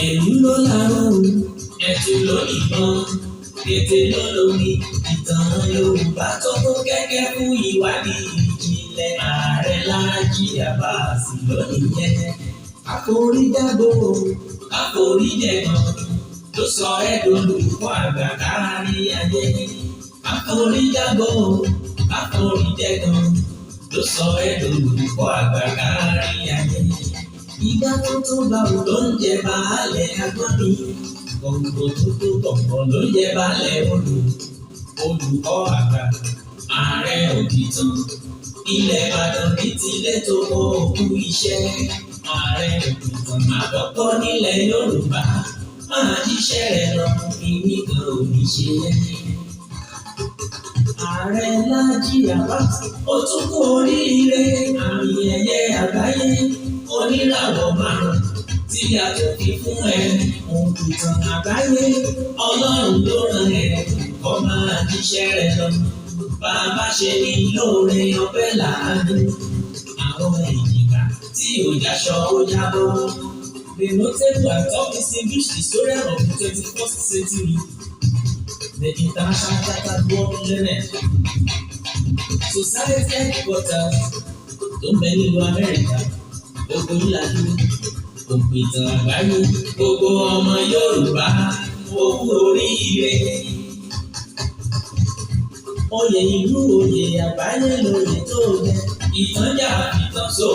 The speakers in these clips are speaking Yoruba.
Ẹ̀rú ló láró, ẹ̀tù ló nìbọn, kété ló lómi. Ìtàn Yorùbá tó kún kẹ́kẹ́ fún ìwádìí ìjìnlẹ̀. Ààrẹ Láàjì Àbáàsì lónìí yẹn. Àforíjágbó, àforíjẹ̀gbọ̀n ló sọ ẹ́ dolùkọ́ àgbà kárí ayé. Àforíjágbó, àforíjẹ̀gbọ̀n ló sọ ẹ́ dolùkọ́ àgbà kárí ayé. Ìgbà tó tó báwo ló ń jẹ baálẹ̀ agbọ́n mi. Gbọ̀ngbọ̀n tó tó gbọ̀ngbọ̀n ló ń jẹ baálẹ̀ odò. Olùkọ́ àgbà, ààrẹ òkìtàn. Ilẹ̀ Ìbàdàn ní tilé tó kó òkú iṣẹ́. Ààrẹ òkìtàn àkọ́kọ́ nílẹ̀ Yorùbá. Máa jíṣẹ́ rẹ̀ lọ, kíní kan ò ní ṣe ẹ́. Ààrẹ Láàjì Àbáàsì, ó tún kú oríire àmì ẹ̀yẹ àgbáyé oníràwọ̀ márùn-ún tí a tún fi fún ẹ. Òǹpìtàn àgbáyé, Ọlọ́run ló rán ẹ kó máa jíṣẹ́ rẹ lọ. Bàbá ṣe ní lóore ọpẹ́ làádùn. Àwọn èjìká tí ò jáṣọ ó jábọ́. The notable and top distinguished historian of the 21st century, the International Chartered World Learned Society headquarters tó ń bẹ nílùú Amẹ́ríkà, gbogbo ńlájú, òpìtàn àgbáyé, gbogbo ọmọ Yorùbá, ó kú oríire. Oyè ìlú oyè àgbáyé lóye tó jẹ, ìtànjà ìtàn so,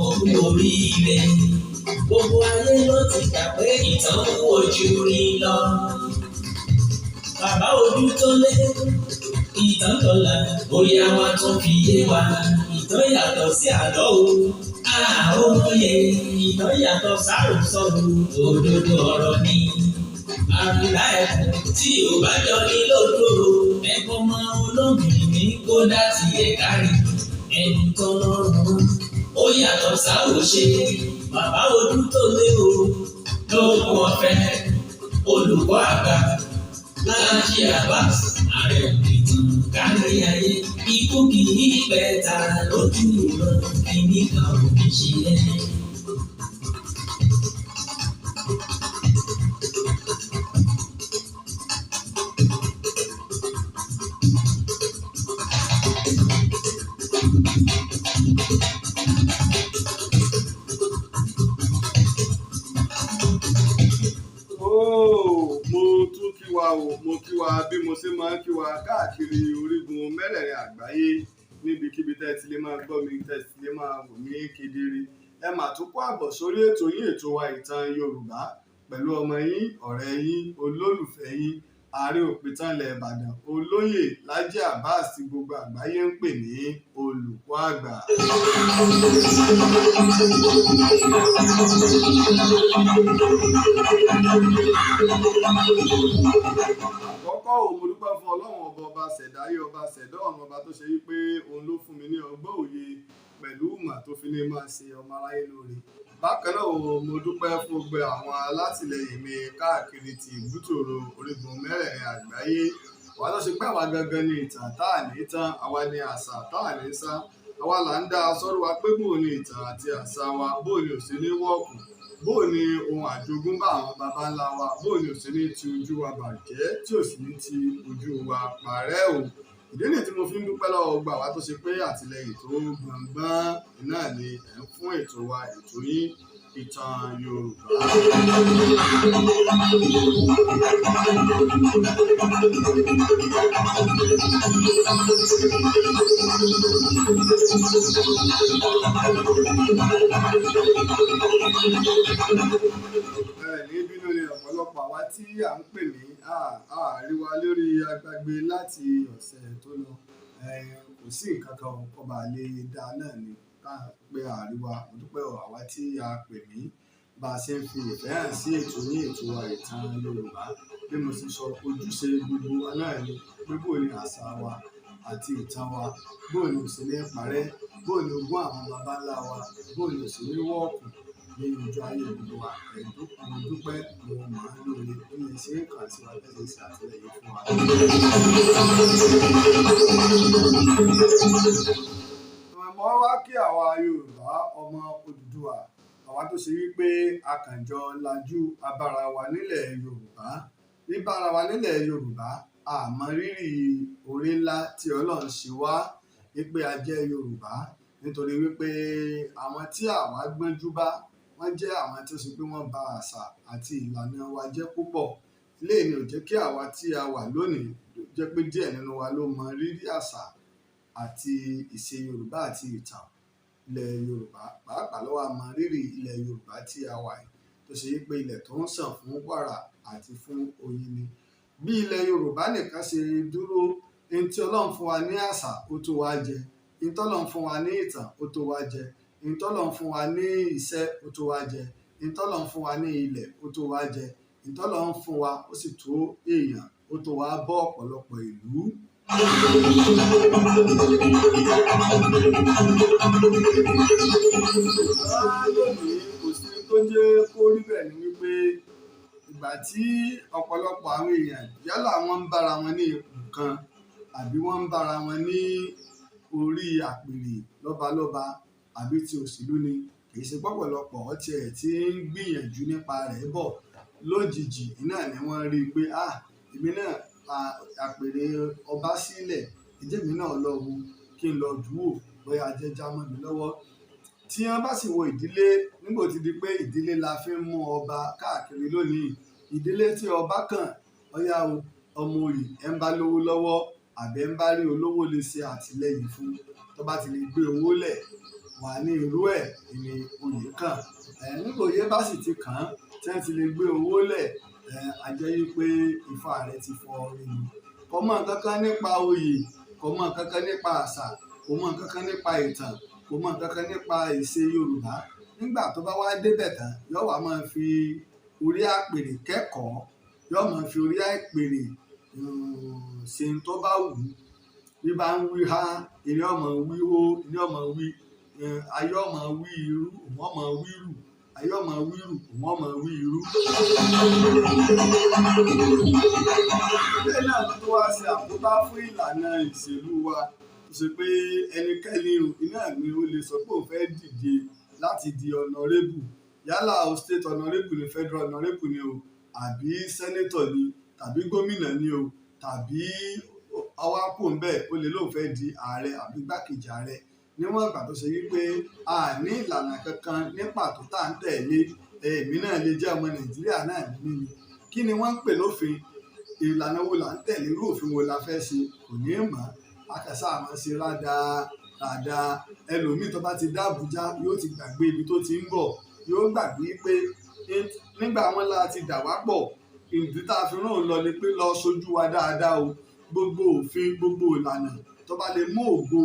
ó kú oríire. Gbogbo ayé ló ti gbà pé ìtàn ń wojú rí lọ. Bàbá ojú tó lé, ìtàn dọ̀là, bóyá wá tún fi yé wa. Ìtàn yàtọ̀ sí àlọ́ o. Àóyè, ìtàn yàtọ̀ sáròsọ o. Òdodo ọ̀rọ̀ ni. Àrùlá ẹkùn tí ò bá jọ ní lódò. Ẹ̀kọ́ mọ ológìnní kódà tí ẹ̀ kárí. Ẹni tọ́lọ́run ó yàtọ̀ sáwòṣe. Bàbá ojú tó lé o. Lóògùn ọ̀fẹ́, olùkọ́ àgbà. Láàjì Àbáàsì, ààrẹ òkìtàn kárí ayé. Ikú kì í pẹ́ ta lójú ìran, kíní kan ò ní ṣe ẹ́. Óò, mo tún kí wa o, mo kí wa bí mo ṣe máa ń kí wa káàkiri orígun mẹ́rẹ̀ẹ̀rin àgbáyé níbikíbi tẹ́ ẹ ti lè máa gbọ́ mi, tẹ́ ẹ ti lè máa wò mí kedere. Ẹ mà tún kó àbọ̀ sórí ètò yín, ètò wa, Ìtàn Yorùbá, pẹ̀lú ọmọ yín, ọ̀rẹ́ yín, olólùfẹ́ yín, ààrẹ òpìtàn ilẹ̀ Ìbàdàn, olóyè Láàjì Àbáàsì tí gbogbo àgbáyé ń pè ní olùkọ́ àgbà. Àkọ́kọ́ ò, mo dúpẹ́ fún Ọlọ́run ọba, ọba ṣẹ̀dáyé, ọba ṣẹ̀dá ọ̀run, ọba tó ṣe wípé òun ló fún mi ní ọgbọ́n, òye pẹ̀lú ìmọ̀ tó fi ní máa ṣe ọmọ aráyé lóore. Bákan náà o, mo dúpẹ́ fún gbogbo àwọn alátìlẹyìn mi káàkiri ti ìbútòrò orígun mẹ́rẹ̀ẹ̀rin àgbáyé. Wàá tó ṣe pé àwa gangan ni ìtàn tá à ní tán, àwa ni àṣà tá à ní sá, àwa là ń dá sọ́rọ̀ wa pé bóò ni ìtàn àti àṣà wa, bóò ni ò sí ní wọ́ọ̀kù, bóò ni ohun àjogúnbá àwọn baba ńlá wa, bóò ni ò sí ní ti ojú wa bàjẹ́, tí ò sì ní ti ojú wa parẹ́ o. Ìdí nìyí tí mo fi ń dúpẹ́ lọ́wọ́ gbogbo àwa tó ṣe pé àtìlẹyìn tó gbọ̀ngbọ́n náà ni ẹ̀ ń fún ètò wa, ètò yín, Ìtàn Yorùbá. Ẹ ní bínú ni, ọ̀pọ̀lọpọ̀ àwa tí à ń pè ní àríwá lórí agbágbé láti ọ̀sẹ̀ tó lọ. Kò sí nǹkan kan kó bá lè dá náà ni ká pé àríwá. Mo dúpẹ́ o, àwa tí a pè ní bá a ṣe ń fi ìfẹ́ hàn sí ètò yín, ètò wa, Ìtàn Yorùbá. Bí mo ṣe sọ, ojúṣe gbogbo wa náà ni pé bóò ni àṣà wa àti ìtàn wa, bóò ni ò sí ní parẹ́, bóò ni ogún àwọn baba ńlá wa, bóò ni ò sí ní wọ́ọ̀kù ní ojú ayé gbogbo wa. Mo dúpẹ́, mo mọ̀ ọ́n lóore bí ẹ ṣe ń kàn sí wa, bí ẹ ṣe ń ṣe àtìlẹ́yìn fún wa. Mo wá kí àwa Yorùbá, ọmọ Odùduwà, àwa tó tó ṣe wípé a kàn jọ lajú abára wa nílẹ̀ Yorùbá. Bíbára wa nílẹ̀ Yorùbá, a mọ rírì oore ńlá tí Ọlọ́run ṣe wá wípé a jẹ́ Yorùbá, nítorí wípé àwọn tí àwa gbọ́njú bá, wọ́n jẹ́ àwọn tó ṣe pé wọ́n ba àṣà àti ìlànà wa jẹ́ púpọ̀. Eléyìí ni ò jẹ́ kí àwa tí a wà lónìí jẹ́ pé díẹ̀ nínú wa ló mọ rírì àṣà àti ìṣe Yorùbá àti ìtàn ilẹ̀ Yorùbá. Pàápàá ló wá mọ rírì ilẹ̀ Yorùbá tí a wà yìí, tó ṣe wípé ilẹ̀ tó ń sàn fún wàrà àti fún oyin ni. Bí ilẹ̀ Yorùbá nìkan ṣe dúró, ohun tí Ọlọ́run fún wa ní àṣà, ó tó wa jẹ. Ohun tí Ọlọ́run fún wa ní ìtàn, ó tó wa jẹ. Ohun tí Ọlọ́run fún wa ní iṣẹ́, ó tó wa jẹ. Ohun tí Ọlọ́run fún wa ní ilẹ̀, ó tó wa jẹ. Ohun tí Ọlọ́run fún wa, ó sì tó èèyàn, ó tó wa bọ́ ọ̀pọ̀lọpọ̀ ìlú. Lónìí, kò sí tó jẹ́ kó rí bẹ́ẹ̀ ni wípé ìgbà tí ọ̀pọ̀lọpọ̀ àwọn èèyàn, yálà wọ́n ń bára wọn ní ipò kan àbí wọ́n ń bára wọn ní orí àpèrè lọ́balọ́ba àbí ti òṣèlú ni, kì í ṣe pọ̀pọ̀lọpọ̀ ọtí ẹ̀ tí ń gbìyànjú nípa rẹ̀ bọ̀. Lójijì iná ni wọ́n rí pé, "À, èmi náà, àpèrè ọba sílẹ̀, ẹ jẹ́ mi náà lọ wo kí n lọ dúró bóyá ajẹ́ já mọ́ mi lọ́wọ́." Tí wọ́n bá sì wo ìdílé, nígbà tí di pé ìdílé la fi ń mú ọba káàkiri lónìí, ìdílé tí ọba kàn, ọ̀yá o, ọmọ oyè ẹ̀ ń bá lówó lọ́wọ́ àbí ẹ̀ ń bá rí olówó lè ṣe àtìlẹ́yìn fún, tó bá ti lè gbé owó lẹ̀ wà ní irú ẹ̀ ní oyè kàn. Nígbà oyè bá sì ti kàn án, tí wọ́n ti lè gbé owó lẹ̀, a jẹ́ wípé ifá rẹ̀ ti fọ́ rí ni. Kò mọ̀ nǹkan nípa oyè, kò mọ̀ nǹkan nípa àṣà, kò mọ̀ nǹkan nípa ìtàn, kò mọ̀ nǹkan nípa ìṣe Yorùbá. Nígbà tó bá wá dé bẹ̀ tán, yóò wá máa fi orí àpèrè kẹ́kọ̀ọ́, yóò máa fi orí àpèrè ṣe ohun tó bá wù ú. Bí bá ń wí há, ìní ọmọ wí hó, ìní ọmọ wí, ayé ọmọ wí irú, òun ọmọ wí rù, ayé ọmọ wí rù, òun ọmọ wí irú. Bẹ́ẹ̀ náà ló tó wá ṣe àkóbá fún ìlànà ìṣèlú wa. Tó ṣe pé ẹnikẹ́ni iná ni ó lè sọ pé òun fẹ́ díje láti di honorable. Yálà o state honorable ni, federal honorable ni o, àbí senator ni, tàbí gómìnà ni o, tàbí ọwá kù ń bẹ̀, ó lè lóun fẹ́ di ààrẹ àbí igbákejì ààrẹ. Níwọ̀n ìgbà tó ṣe wípé a ní ìlànà kankan ní pàtó tá ń tẹ̀lé, èmi náà lè jẹ́ ọmọ Nàìjíríà náà ní mí ni. Kí ni wọ́n ń pè lófin? Ìlànà wo là ń tẹ̀lé? Irú òfin wo la fẹ́ ṣe? Kò ní mọ̀. A kàn sáà máa ṣe ráda ráda. Ẹlòmíì tó bá ti dé Abuja yóò ti gbàgbé ibi tó ti ń bọ̀. Yóò gbàgbé pé nígbà wọ́n la ti dà wá pọ̀, ìdí tá a fi rán òun lọ ni pé lọ ṣojú wa dáadáa o. Gbogbo òfin, gbogbo ìlànà tó bá lè mú ògo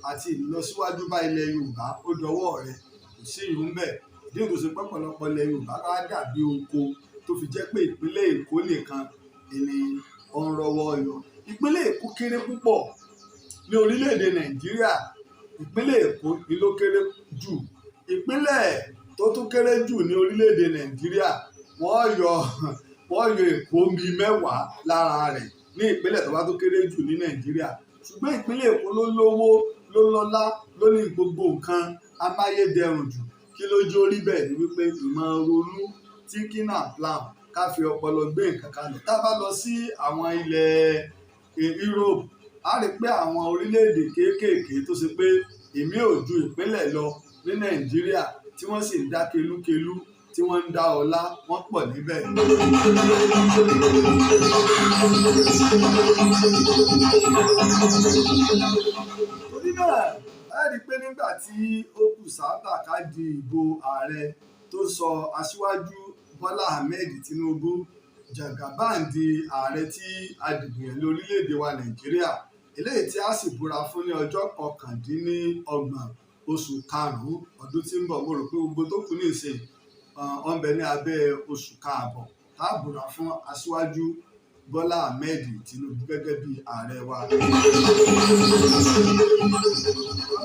àti ìlọsíwájú bá ilẹ̀ Yorùbá, ó dọwọ́ rẹ̀. Kò sí ìyún bẹ́ẹ̀. Ìdí nìyí tó ṣe pé ọ̀pọ̀lọpọ̀ ilẹ̀ Yorùbá wá dàbí oko tó fi jẹ́ pé ìpínlẹ̀ Èkó nìkan ni ó ń rọ́wọ́ yọ. Ìpínlẹ̀ Èkó kéré púpọ̀ ní orílẹ̀-èdè Nàìjíríà. Ìpínlẹ̀ Èkó ni ló kéré jù. Ìpínlẹ̀ tó tún kéré jù ní orílẹ̀-èdè Nàìjíríà, wọ́n yọ Èkó bí mẹ́wàá lára rẹ̀ ní ìpínlẹ̀ tó bá tún kéré jù ní Nàìjíríà. Ṣùgbọ́n ìpínlẹ̀ Èkó ló lówó, ló lọ́lá, ló ní gbogbo nǹkan amáyédẹrùn jù. Kí ló jó rí bẹ́ẹ̀ ni wípé ìmọ̀ ronú, thinking and plan, ká fi ọpọlọ gbé nǹkan kalẹ̀. Tá a bá lọ sí àwọn ilẹ̀ Europe, a rí pé àwọn orílẹ̀-èdè kéékèèké tó ṣe pé èmi ò ju ìpínlẹ̀ lọ ní Nàìjíríà tí wọ́n sì ń dá kelúkelú, tí wọ́n ń dá ọlá, wọ́n pọ̀ níbẹ̀. Torí náà, a rí pé nígbà tí ó kù sábà ká di ìbò ààrẹ tó sọ Aṣíwájú Bọ́lá Ahmed Tinubu Jagaban di ààrẹ tí a dìbò yàn ní orílẹ̀-èdè wa Nàìjíríà, eléyìí tí a sì búra fún ní ọjọ́ 29 oṣù karùn-ún ọdún tí ń bọ̀. Mo rò pé gbogbo tó kù ní ìsìn ọ̀n bẹ ní abẹ́ oṣù káàbọ̀ tá a búra fún Aṣíwájú Bọ́lá Ahmed Tinubu gẹ́gẹ́ bí ààrẹ wa.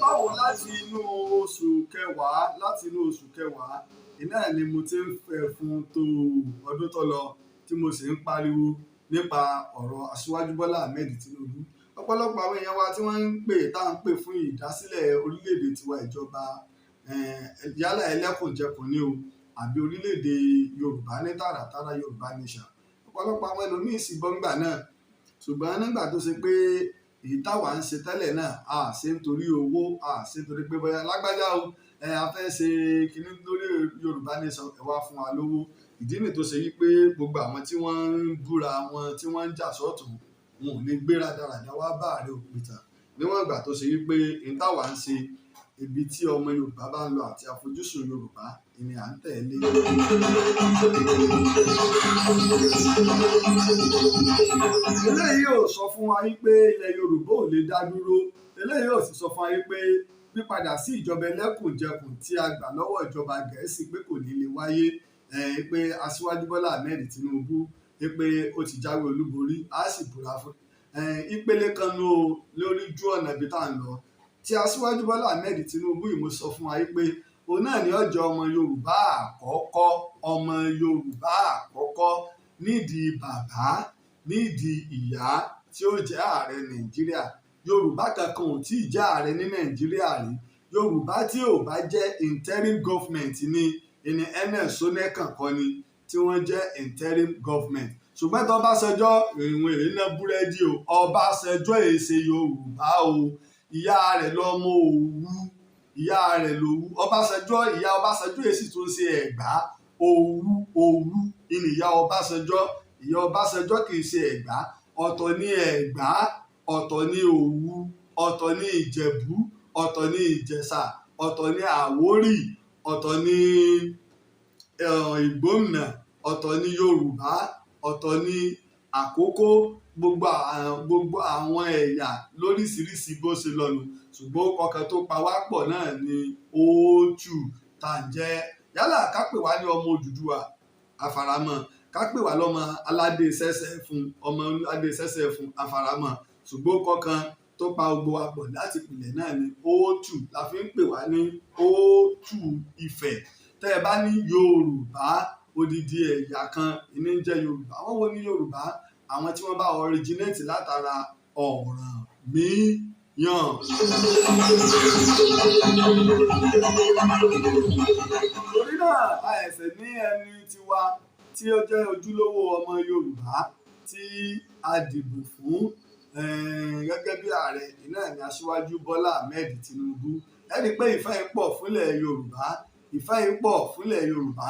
Báwo láti inú oṣù kẹwàá, láti inú oṣù kẹwàá, iná ni mo ti ń fẹ́ fún tó ọdún tó lọ tí mo sì ń pariwo nípa ọ̀rọ̀ Aṣíwájú Bọ́lá Ahmed Tinubu. Ọ̀pọ̀lọpọ̀ àwọn èèyàn wa tí wọ́n ń pè, tá ń pè fún ìdásílẹ̀ orílẹ̀-èdè tiwa ìjọba, yálà ẹlẹ́kùnjẹkùn ni o Àbí orílẹ̀-èdè Yorùbá ní tààràtàrà, Yorùbá nation. Ọ̀pọ̀lọpọ̀ àwọn ẹlòmíín sì gbọ́ ńgbà náà, ṣùgbọ́n nígbà tó ṣe pé èyí táwa ń ṣe tẹ́lẹ̀ náà, a ṣe nítorí owó, a ṣe nítorí pé bóyá lágbájá o, ẹ a fẹ́ ṣe kinní lórí Yorùbá nation, ẹ wá fún wa lówó. Ìdí nìyí tó ṣe wípé gbogbo àwọn tí wọ́n ń búra wọn, tí wọ́n ń jà sọ́tùn, wọn ò lè gbé rádaràda wá bá Ààrẹ Òpìtàn, níwọ̀n ìgbà tó ṣe wípé n táwa ń ṣe, ibi tí ọmọ Yorùbá bá ń lọ àti àfojúsùn Yorùbá ni à ń tẹ̀lé. Eléyìí ò sọ fún wa wípé ilẹ̀ Yorùbá ò lè dá dúró. Eléyìí ò sì sọ fún wa wípé pípadà sí ìjọba ẹlẹ́kùnjẹkùn tí a gbà lọ́wọ́ ìjọba Gẹ̀ẹ́sì pé kò ní lè wáyé, pé Aṣíwájú Bọ́lá Ahmed Tinubu pé ó ti jáwé olúborí, á sì búra fún ìpele kan nù o lórí ojú ọ̀nà ibi tá à ń lọ. Tí Aṣíwájú Bọ́lá Ahmed Tinubu yìí, mo sọ fún wa pé òun náà ní ọjọ́ ọmọ Yorùbá àkọ́kọ́, ọmọ Yorùbá àkọ́kọ́ nídìí bàbá, nídìí ìyá, tí ó jẹ́ ààrẹ Nàìjíríà. Yorùbá kankan ò tí ì jẹ́ ààrẹ ní Nàìjíríà rí. Yorùbá tí ò bá jẹ́ interim government ní ìní Ernest Shonekan kọ́ ni tí wọ́n jẹ́ interim government. Ṣùgbọ́n tó Ọbásanjọ́, ìwọ̀n èyí ná búrẹ́dì o. Ọbásanjọ́ èsè Yorùbá o. Ìyá rẹ̀ lọ́mọ Òwu, ìyá rẹ̀ lòwu Ọbásanjọ́. Ìyá Ọbásanjọ́ èsì tó ń ṣe Ẹ̀gbá. Òwu, Òwu ìní ìyá Ọbásanjọ́. Ìyá Ọbásanjọ́ kì í ṣe Ẹ̀gbá. Ọ̀tọ̀ ní Ẹ̀gbá, ọ̀tọ̀ ní Òwu, ọ̀tọ̀ ní Ìjẹ̀bú, ọ̀tọ̀ ní Ìjẹ̀ṣà, ọ̀tọ̀ ní Àwórì, ọ̀tọ̀ ní Ìgbómìnà, ọ̀tọ̀ ní Yorùbá, ọ̀tọ̀ ní Àkókó. Gbogbo àwọn ẹ̀yà lóríṣiríṣi bó ṣe lọ́nu, ṣùgbọ́n ọkàn tó pa wá pọ̀ náà ni òòtù tá à ń jẹ́. Yálà ká pè wá ní ọmọ Odùduwà, àfàràmọ̀, ká pè wá lọ́mọ aládé sẹ́sẹ́ fún, ọmọ aládé sẹ́sẹ́ fún, àfàràmọ̀, ṣùgbọ́n kọ̀ọ̀kan tó pa gbogbo wa pọ̀ láti ìpìlẹ̀ náà ni òòtù la fi ń pè wá ní Òòtù Ifẹ̀. Tẹ́ ẹ bá ní Yorùbá, odidi ẹ̀yà kan ní ń jẹ́ Yorùbá. Àwọn wo ní Yorùbá? Àwọn tí wọ́n bá originate látara Ọ̀rànmíyàn. Torí náà, a ẹ̀sẹ̀ ní ẹni tiwa tí ó jẹ́ ojúlówó ọmọ Yorùbá tí a dìbò fún gẹ́gẹ́ bí ààrẹ, iná ní Aṣíwájú Bọ́lá Ahmed Tinubu. Ẹ rí i pé ìfẹ́ yìí pọ̀ fúnlẹ̀ Yorùbá, ìfẹ́ yìí pọ̀ fúnlẹ̀ Yorùbá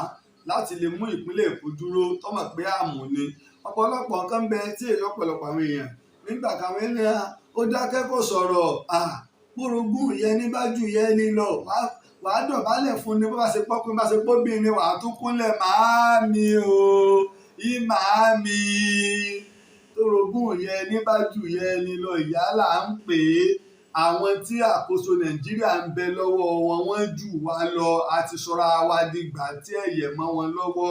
láti lè mú ìpínlẹ̀ Èkó dúró, tọ́mọ̀ pé àmù ni. Ọ̀pọ̀lọpọ̀ nǹkan ń bẹ tí èyí ọ̀pọ̀lọpọ̀ àwọn èèyàn nígbà kan ní ó dákẹ́, kò sọ̀rọ̀. Pórogún yẹn ní bá jù yẹn ní lọ, wàá dọ̀bálẹ̀ fún ni. Bó bá ṣe pọ́kùnrin, bá ṣe pọ́bìnrin, wàá tún kúnlẹ̀, màámi o, í màámi. Tórogún yẹn ní bá jù yẹn ní lọ, ìyá là ń pè é. Àwọn tí àkóso Nàìjíríà ń bẹ lọ́wọ́ wọn, wọ́n jù wá lọ. A ti sọra wa dìgbà tí ẹ̀yẹ̀ mọ́ wọn lọ́wọ́.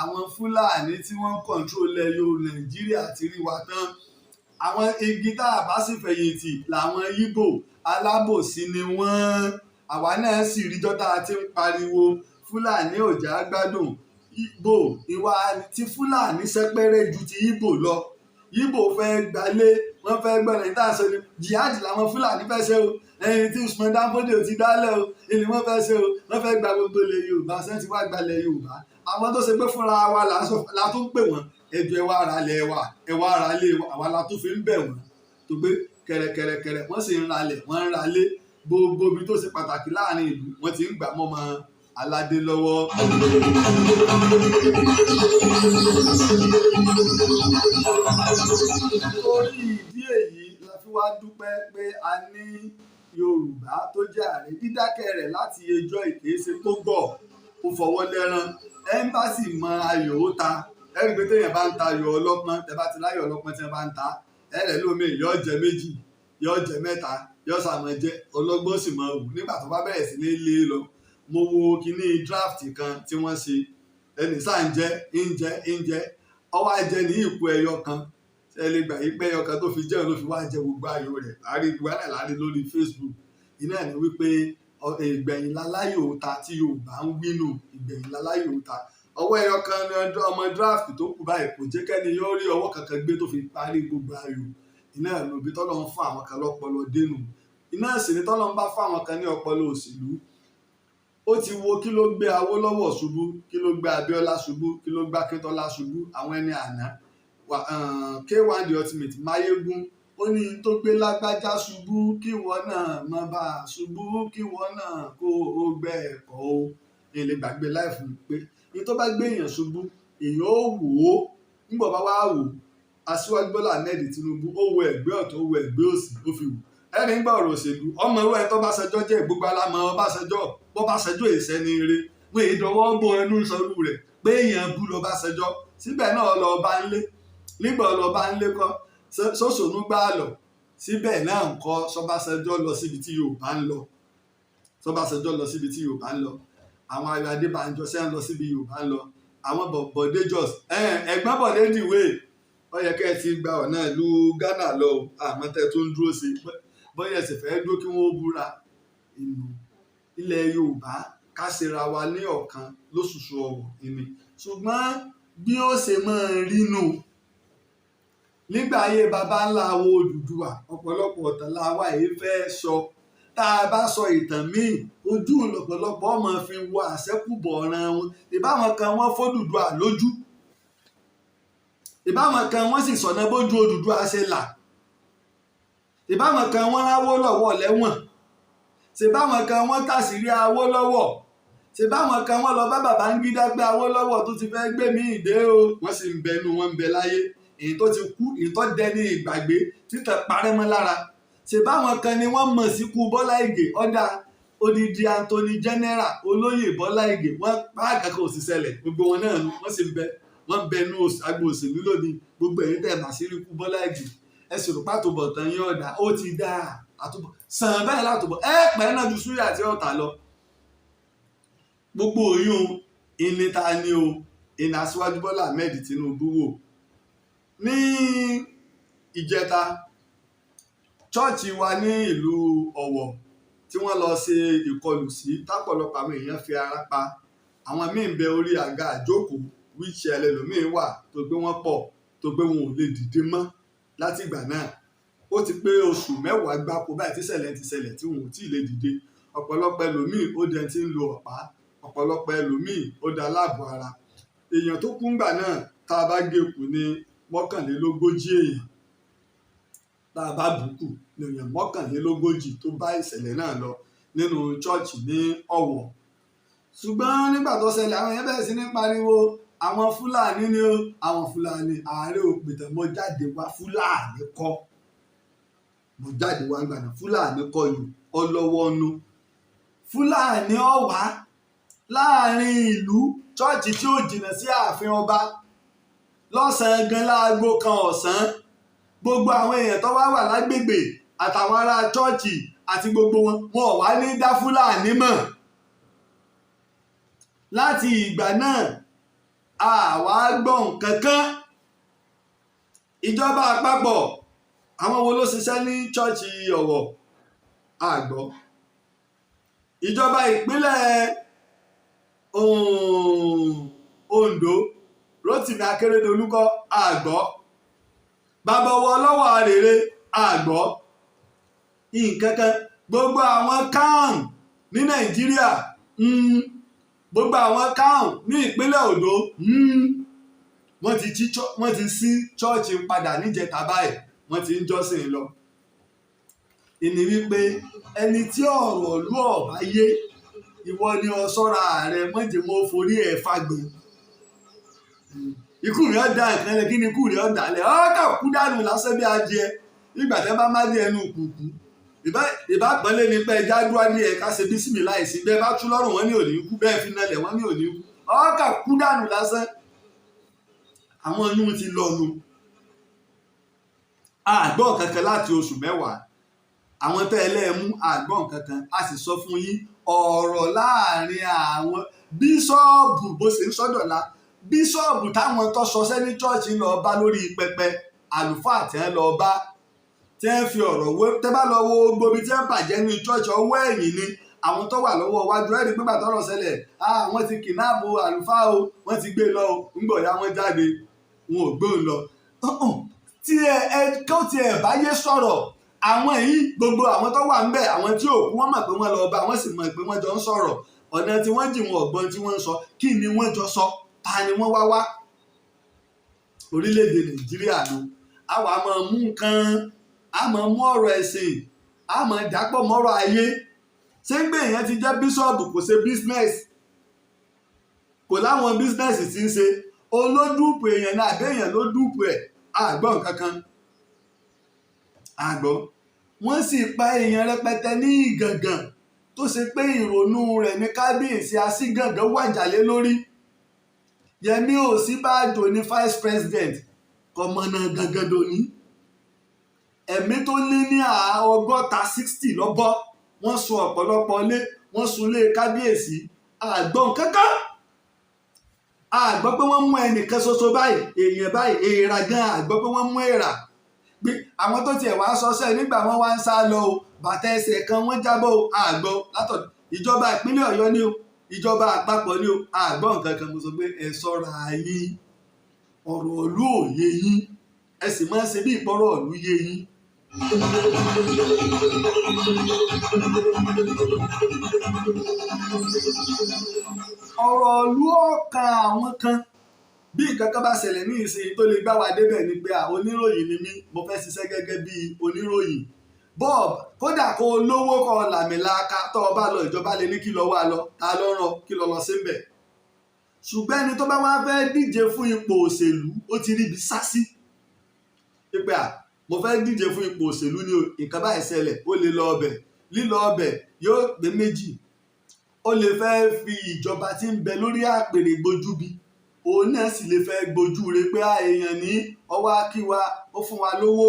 Àwọn Fúlàní tí wọ́n ń control yóò Nàìjíríà ti rí wa tán. Àwọn igi tá a bá sì fẹ̀yìntì làwọn Yíbò, alábòsí ni wọ́n. Àwa náà sì ríjọ́ tá a ti ń pariwo Fúlàní ò já gbádùn. Ìgbò ìwà tí Fúlàní sẹ́pẹ́rẹ́ ju ti Ìgbò lọ. Ìgbò fẹ́ gbalé, wọ́n fẹ́ gbọ́dọ̀ ní tàṣọ ni jihad làwọn Fúlàní fẹ́ ṣe o. Ẹyin tí Usman Danfodio ti dálẹ̀ o, ìní wọ́n fẹ́ ṣe o. Wọ́n fẹ́ gba gbogbo ilẹ̀ Yorùbá. Ṣé ti wá gbalẹ̀ Yorùbá? Àwọn tó ṣe pé fúnra wa la tún pè wọ́n, ẹjọ́ ẹ wá ara lẹ̀ wa, ẹ wá ara lé wa. Àwa la tún fi ń bẹ̀ wọ́n tó gbé kẹ̀rẹ̀kẹ̀rẹ̀kẹ̀rẹ̀. Wọ́n sì ń ralẹ̀, wọ́n ń ralé. Gbogbo ibi tó ṣe pàtàkì láàrin ìlú, wọ́n ti ń gbà mọ́mọ́ aládé lọ́wọ́. Torí ìdí èyí la fi wá dúpẹ́ pé a ní Yorùbá tó jẹ́ ààrẹ. Dídákẹ́ rẹ̀ láti ẹjọ́ ìkéṣe tó gọ̀, ó fọwọ́ lẹ́rán. Ẹ́mbásì mọ ayò ó ta. Ẹ rí i pé téèyàn bá ń ta ayò ọlọ́pọ́n, tẹ́ bá ti láyò ọlọ́pọ́n tí wọ́n bá ń ta, ẹ rẹ̀ lómi yóò jẹ méjì, yóò jẹ mẹ́ta, yóò sàmọ̀ jẹ ọlọ́gbọ́n, sì máa wù nígbà tó bá bẹ̀rẹ̀ sí ní lé lọ. Mo wo kíní draft kan tí wọ́n ṣe, ẹnì sáà ń jẹ, ń jẹ, ń jẹ, ọwọ́ ajẹ ní ìkú ẹyọ kan. Ṣe lè gbà yí pé ẹyọ kan tó fi jẹun ló fi wá jẹ gbogbo ayò rẹ̀? Láàrin ìgbà náà láàrin lórí Facebook iná ní wípé ìgbẹ̀yìn láláyò ta tí Yorùbá ń wínú, ìgbẹ̀yìn láláyò ta. Ọwọ́ ẹyọ kan ní ọmọ draft tó kù báyìí kò jẹ́ kẹ́ni yóò rí ọwọ́ kankan gbé tó fi parí gbogbo ayò. Iná lòbí tọ́lọ́ ń fún àwọn kan lọ́pọlọ dénú. Iná sì ni tọ́lọ́ ń bá fún àwọn kan ní ọpọlọ òṣèlú. Ó ti wo kí ló gbé Awólọ́wọ̀ ṣubú, kí ló gbé Abíọ́lá ṣubú, kí ló gbé Akíntọ́lá ṣubú, àwọn ẹni àná. K1 The Ultimate, Máyégún, ó ní tó gbé lágbájá ṣubú, kí wọ́n náà má bá a ṣubú, kí wọ́n náà kó o gbẹ ẹ̀kọ́ o. Èyí lè gbàgbé láìfún pé ní tó bá gbé èèyàn ṣubú, èèyàn ó wò ó. Nígbà bá wá wò ó, Aṣíwájú Bọ́lá Ahmed Tinubu, ó wo ẹ̀gbẹ́ ọ̀tún, ó wo ẹ̀gbẹ́ òsì, ó fi wò ẹni ń gbà ọ̀rọ̀ òṣèlú. Ọmọ irú ẹni tó bá ṣẹjọ́ jẹ́ gbogbo alámọ̀ Ọbásanjọ́. Bọ́ bá ṣẹjọ́ èsẹ́ ní eré wọ́n èyí dọwọ́ bó ẹnu sọrú rẹ̀ pé èèyàn bú lọ bá ṣẹjọ́ síbẹ̀ náà lọ bá ń lé nígbà lọ bá ń lé kọ́ sọ́sọ̀nù gbà lọ síbẹ̀ náà ń kọ́ sọ́básanjọ́ lọ síbi tí Yorùbá ń lọ, sọ́básanjọ́ lọ síbi tí Yorùbá ń lọ. Àwọn Ayọ̀ Adébánjọ ṣẹ́ ń lọ síbi Yorùbá ń lọ. Àwọn Bọ̀dé Jos, ẹ̀gbọ́n Bọ̀dé dìwé, ó yẹ kẹ́ ẹ ti gba ọ̀nà ìlú Ghana lọ o. Àmọ́ tẹ́ tó ń dúró sí bóyá ẹsẹ̀ fẹ́ dúró kí wọ́n búra inú ilẹ̀ Yorùbá, ká ṣera wa ní ọ̀kan lóṣooṣù ọ̀wọ̀ ìní. Ṣùgbọ́n bí ó ṣe máa rí nù nígbà ayé baba ńlá wo Odùduwà, ọ̀pọ̀lọpọ̀ ọ̀tàn la wà yìí fẹ́ sọ. Tá a bá sọ ìtàn míì, ojú lọ̀pọ̀lọpọ̀ ọmọ fi wo àṣẹ́kùbọ̀ ọ̀ràn wọn. Ìbáwọn kan wọ́n f'Odùduwà lójú, ìbáwọn kan wọ́n sì sọ̀nà bójú Odùduwà ṣe là, ìbáwọn kan wọ́n ráwó lọ́wọ́ lẹ́wọ̀n, ṣèbáwọn kan wọ́n tàṣírí Awólọ́wọ̀, ṣèbáwọn kan wọ́n lọ bá Babangida gbé Awólọ́wọ̀ tó ti fẹ́ gbé mí ìdè o. Wọ́n sì ń bẹnu wọn ń bẹ láyé, èyí tó ti kú, èyí tó dẹni ìgbàgbé títẹ̀ parẹ́ mọ́ lára. Ṣèbáwọn kan ni wọ́n mọ̀ síkú Bọ́lá Ìgè, ọ̀dà odidi Anthony General olóyè Bọ́lá Ìgè, wọ́n pa àkàkọ́ òṣìṣẹ́lẹ̀. Gbogbo wọn náà wọ́n sì ń bẹ, wọ́n ń bẹ nú agbo òṣèlú lónìí. Gbogbo èyí tẹ̀ màsírí kú Bọ́lá Ìgè, ẹ sì rò pàtó bọ̀tán yín ọ̀dà ó ti dáa àtúbọ̀ sàn báyìí látúbọ̀ ẹ pẹ́ náà ju súyà àti ọ̀tà lọ. Gbogbo oyún ìní ta ni o ìní Aṣíwájú Bọ́lá Ahmed Tinubu wò ní ìjẹta, chọ́ọ̀chì wa ní ìlú Ọ̀wọ̀ tí wọ́n lọ ṣe ìkọlù sí, tápọ̀lọpọ̀ àwọn èèyàn fi ara pa. Àwọn míì ń bẹ orí àga àjókòó, wheelchair ẹlòmíín wà tó gbé wọn pọ̀, tó gbé wọn ò lè dìde mọ́. Láti ìgbà náà, ó ti pé oṣù 10 gbáko báyìí tí ṣẹlẹ̀ ti ṣẹlẹ̀ tí wọn ò tí ì lè dìde. Ọ̀pọ̀lọpọ̀ ẹlòmíín ó dẹni tí ń lo ọ̀pá, ọ̀pọ̀lọpọ̀ ẹlòmíín ó da láàbò ara. Èèyàn tó kú ńgbà náà, tá a bá gé kù ní 41 èèyàn, tá a bá bù kù ní èèyàn 41 tó bá ìṣẹ̀lẹ̀ náà lọ nínú chọ́ọ̀chì ní Ọ̀wọ̀. Ṣùgbọ́n nígbà tó ṣẹlẹ̀, àwọn èèyàn bẹ̀rẹ̀ sí ní pariwo àwọn Fúlàní ni ó, àwọn Fúlàní. Ààrẹ òpìtàn mo jáde wá, Fúlàní kọ́ mo jáde wá gbà náà, Fúlàní kọ́ yìí ọlọ́wọ́nú Fúlàní ọ̀wá láàrin ìlú, chọ́ọ̀chì tí ó jìnnà sí ààfin ọba, lọ́sàn-án gan láago 1 ọ̀sán. Gbogbo àwọn èèyàn tó wá wà lágbègbè àtàwọn ará chọ́ọ̀chì àti gbogbo wọn, wọn ò wá ní dá Fúlàní mọ̀. Láti ìgbà náà, àwa gbọ́ nǹkan kan. Ìjọba àpapọ̀, àwọn wo ló ṣiṣẹ́ ní chọ́ọ̀chì Ọ̀wọ̀? Àgbọ̀ ìjọba ìpínlẹ̀ Ondo, Rotimi Akeredolu kọ́ àgbọ̀, bàbá ọwọ́ ọlọ́wọ́ àrèrè àgbọ̀ nǹkan kan. Gbogbo àwọn CAN ní Nàìjíríà, gbogbo àwọn CAN ní ìpínlẹ̀ Ondo, wọ́n ti sí chọ́ọ̀chì padà níjẹta báyìí, wọ́n ti ń jọ́sìn lọ. Ìní wípé ẹni tí ọ̀rọ̀ ìlú ọ̀bá yé, ìwọ ni ọ sọ́ra rẹ mọ̀jẹ̀ wọn forí ẹ̀ fagbọn. Ikú rẹ̀ ọ̀dà nǹkan lẹ̀, kí ni ikú rẹ̀ ọ̀dà lẹ̀? Ọ́kà kú dànù lásán bí adìẹ nígbà tẹ́ bá má dé ẹnu kùkù. Ìbá pọ́nlé ni pé ẹja dúró ní ẹ̀ka ṣe bísímì láìsí bẹ́ẹ̀ bá tú lọ́rùn wọn ní òní kú, bẹ́ẹ̀ fi nalẹ̀ wọn ní òní kú, ọ́kà kú dànù lásán. Àwọn yún ti lọ́nu àgbọ̀n kankan láti oṣù 10. Àwọn tẹ́ ẹ lẹ́ẹ̀mú àgbọ̀n kankan. A sì sọ fún yín ọ̀rọ̀ láàrin àwọn bíṣọ́ọ̀bù bó ṣe ń sọ́dọ̀la bíṣọ́ọ̀bù táwọn tó sọsẹ́ ní chọ́ọ̀chì lọ bá lórí pẹpẹ, àlùfáà tí wọ́n lọ bá, tí wọ́n fi ọ̀rọ̀ wé. Tẹ́ bá lọ wo gbogbo ibi tí wọ́n bàjẹ́ ní chọ́ọ̀chì, ọwọ́ ẹ̀yìn ni àwọn tó wà lọ́wọ́ iwájú. Ẹ̀rí pé bàtọ́rọ̀ ṣẹlẹ̀, wọ́n ti kidnap àlùfáà o, wọ́n ti gbé lọ o. Ńgbọ̀ ya wọ́n jáde, wọn ò gbóhùn lọ. Tí ẹ ẹ kó tiẹ̀ báyé sọ̀rọ̀ àwọn yìí, gbogbo àwọn tó wà ń bẹ̀, àwọn tí ò kú, wọ́n mọ̀ pé wọ́n lọ bá wọ́n, sì mọ̀ pé wọ́n jọ ń sọ̀rọ̀. Ọ̀nà tí wọ́n jì, wọn ọ̀gbọ́n tí wọ́n ń sọ. Kí ni wọ́n jọ sọ? Ta ni wọ́n wá wá? Orílẹ̀-èdè Nàìjíríà nu. Àwa máa mú nǹkan, a máa mú ọ̀rọ̀ ẹ̀sìn, a máa dàpọ̀ mọ́rọ̀ ayé. Ṣé ń gbé èèyàn ti jẹ́ bíṣọ̀bù, kò ṣe business, kò láwọn business tí ń ṣe? Olódùpù èèyàn náà àbí èèyàn ló dùpù ẹ̀? Àgbọ̀n kankan àgbọ̀. Wọ́n sì pa èèyàn rẹpẹtẹ ní Ìgàngàn, tó ṣe pé ìrònú rẹ̀ ní kábíyèsí Asígàngán wàjà lé lórí. Yẹmí Ọ̀ṣínbàjò ní vice president, kọmọnà gangan dòní. Ẹ̀mí tó lé ní 60, 60 lọ́bọ́. Wọ́n sun ọ̀pọ̀lọpọ̀ ilé, wọ́n sun ilé kábíyèsí. Àgbọ̀n kankan, àgbọ́ pé wọ́n mú ẹnìkan ṣoṣo báyìí, èèyàn báyìí, èèrà gan, àgbọ́ pé wọ́n mú èèrà pé àwọn tó tiẹ̀ wá sọ́sẹ́ nígbà wọ́n wá ń sá lọ o, bàtà ẹsẹ̀ kan wọ́n jábọ́ o. Àgbọ́ látọ̀ ìjọba ìpínlẹ̀ Ọ̀yọ́ ni o, ìjọba àpapọ̀ ni o, àgbọ́ nǹkan kan. Mo sọ pé ẹ ṣọ́ra yín, ọ̀rọ̀ ìlú ò yé yín, ẹ sì máa ń ṣe bí ìpọ́rọ̀ ìlú yé yín. Ọ̀rọ̀ ìlú ọ̀kan àwọn kan, bí nǹkan kan bá ṣẹlẹ̀ ní ìsìn tó lè gbá wa débẹ̀ ni pé oníròyìn ni mí, mo fẹ́ ṣiṣẹ́ gẹ́gẹ́ bí oníròyìn. Bob, kódà kó o lówó, kó o làmìlaka, tó o bá lọ, ìjọba lè ní kí lọ wá lọ, ta ló rán kí lọ lọ sí ń bẹ̀. Ṣùgbọ́n ẹni tó bá wá fẹ́ díje fún ipò òṣèlú, ó ti rí ibi sá sí pípẹ́ à, mo fẹ́ díje fún ipò òṣèlú ní o, nǹkan báyìí ṣẹlẹ̀, ó lè lọ ọbẹ̀. Lílọ ọbẹ̀ yóò pé méjì: ó lè fẹ́ fi ìjọba tí ń bẹ lórí àpèrè gbójú bí, òun náà sì lè fẹ́ gbójú re pé èèyàn ní ọwọ́ á kí wa, ó fún wa lówó.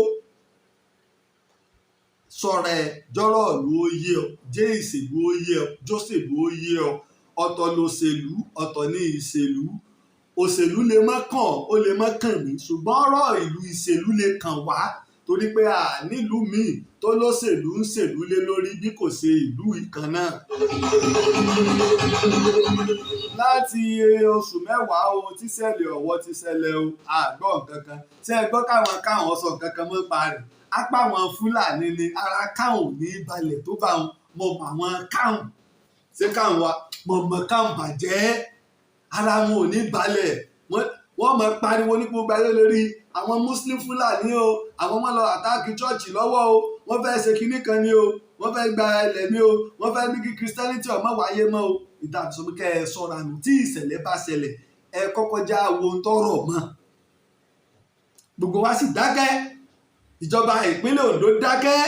Sọ̀rọ̀ ẹ̀, jọ́rọ̀ ìlú ó yé ọ, jẹ́ ìṣèlú ó yé ọ, jóṣèlú ó yé ọ. Ọ̀tọ̀ lòṣèlú, ọ̀tọ̀ ní ìṣèlú. Òṣèlú lè má kàn, ó lè má kàn mí, ṣùgbọ́n ọ̀rọ̀ ìlú, ìṣèlú lè kàn wá, torí pé a nílùú míì tó lóṣèlú ń ṣèlú lé lórí bí kò ṣe ìlú ìkan náà. Láti oṣù 10 o tíṣẹ̀lẹ̀ Ọ̀wọ̀ ti ṣẹlẹ̀ o, àgbọ̀ nǹkan kan. Ṣé ẹ gbọ́ káwọn káwọn sọ nǹkan kan mọ́ pa rẹ̀? Apá àwọn Fúlàní ni ara káwọn ò ní balẹ̀ tó bá wọn. Mo mọ àwọn káwọn, ṣé káwọn wa mọ̀ mọ̀ káwọn bàjẹ́, ara wọn ò ní balẹ̀. Wọ́n mọ̀ pariwo ní gbogbo ayé lórí àwọn Muslim Fúlàní o, àwọn máa lọ attack church lọ́wọ́ o, wọ́n fẹ́ ṣe kinní kan ní o, wọ́n fẹ́ gba ilẹ̀ ní o, wọ́n fẹ́ ní kí Christianity ọmọ wáyé mọ́ o. Ìta sọ pé kẹ́ ẹ sọ́ra nù. Tí ìṣẹ̀lẹ̀ bá ṣẹlẹ̀, ẹ kọ́kọ́ já wo tọrọ mọ́. Gbogbo wa sì dákẹ́. Ìjọba ìpínlẹ̀ Ondo dákẹ́,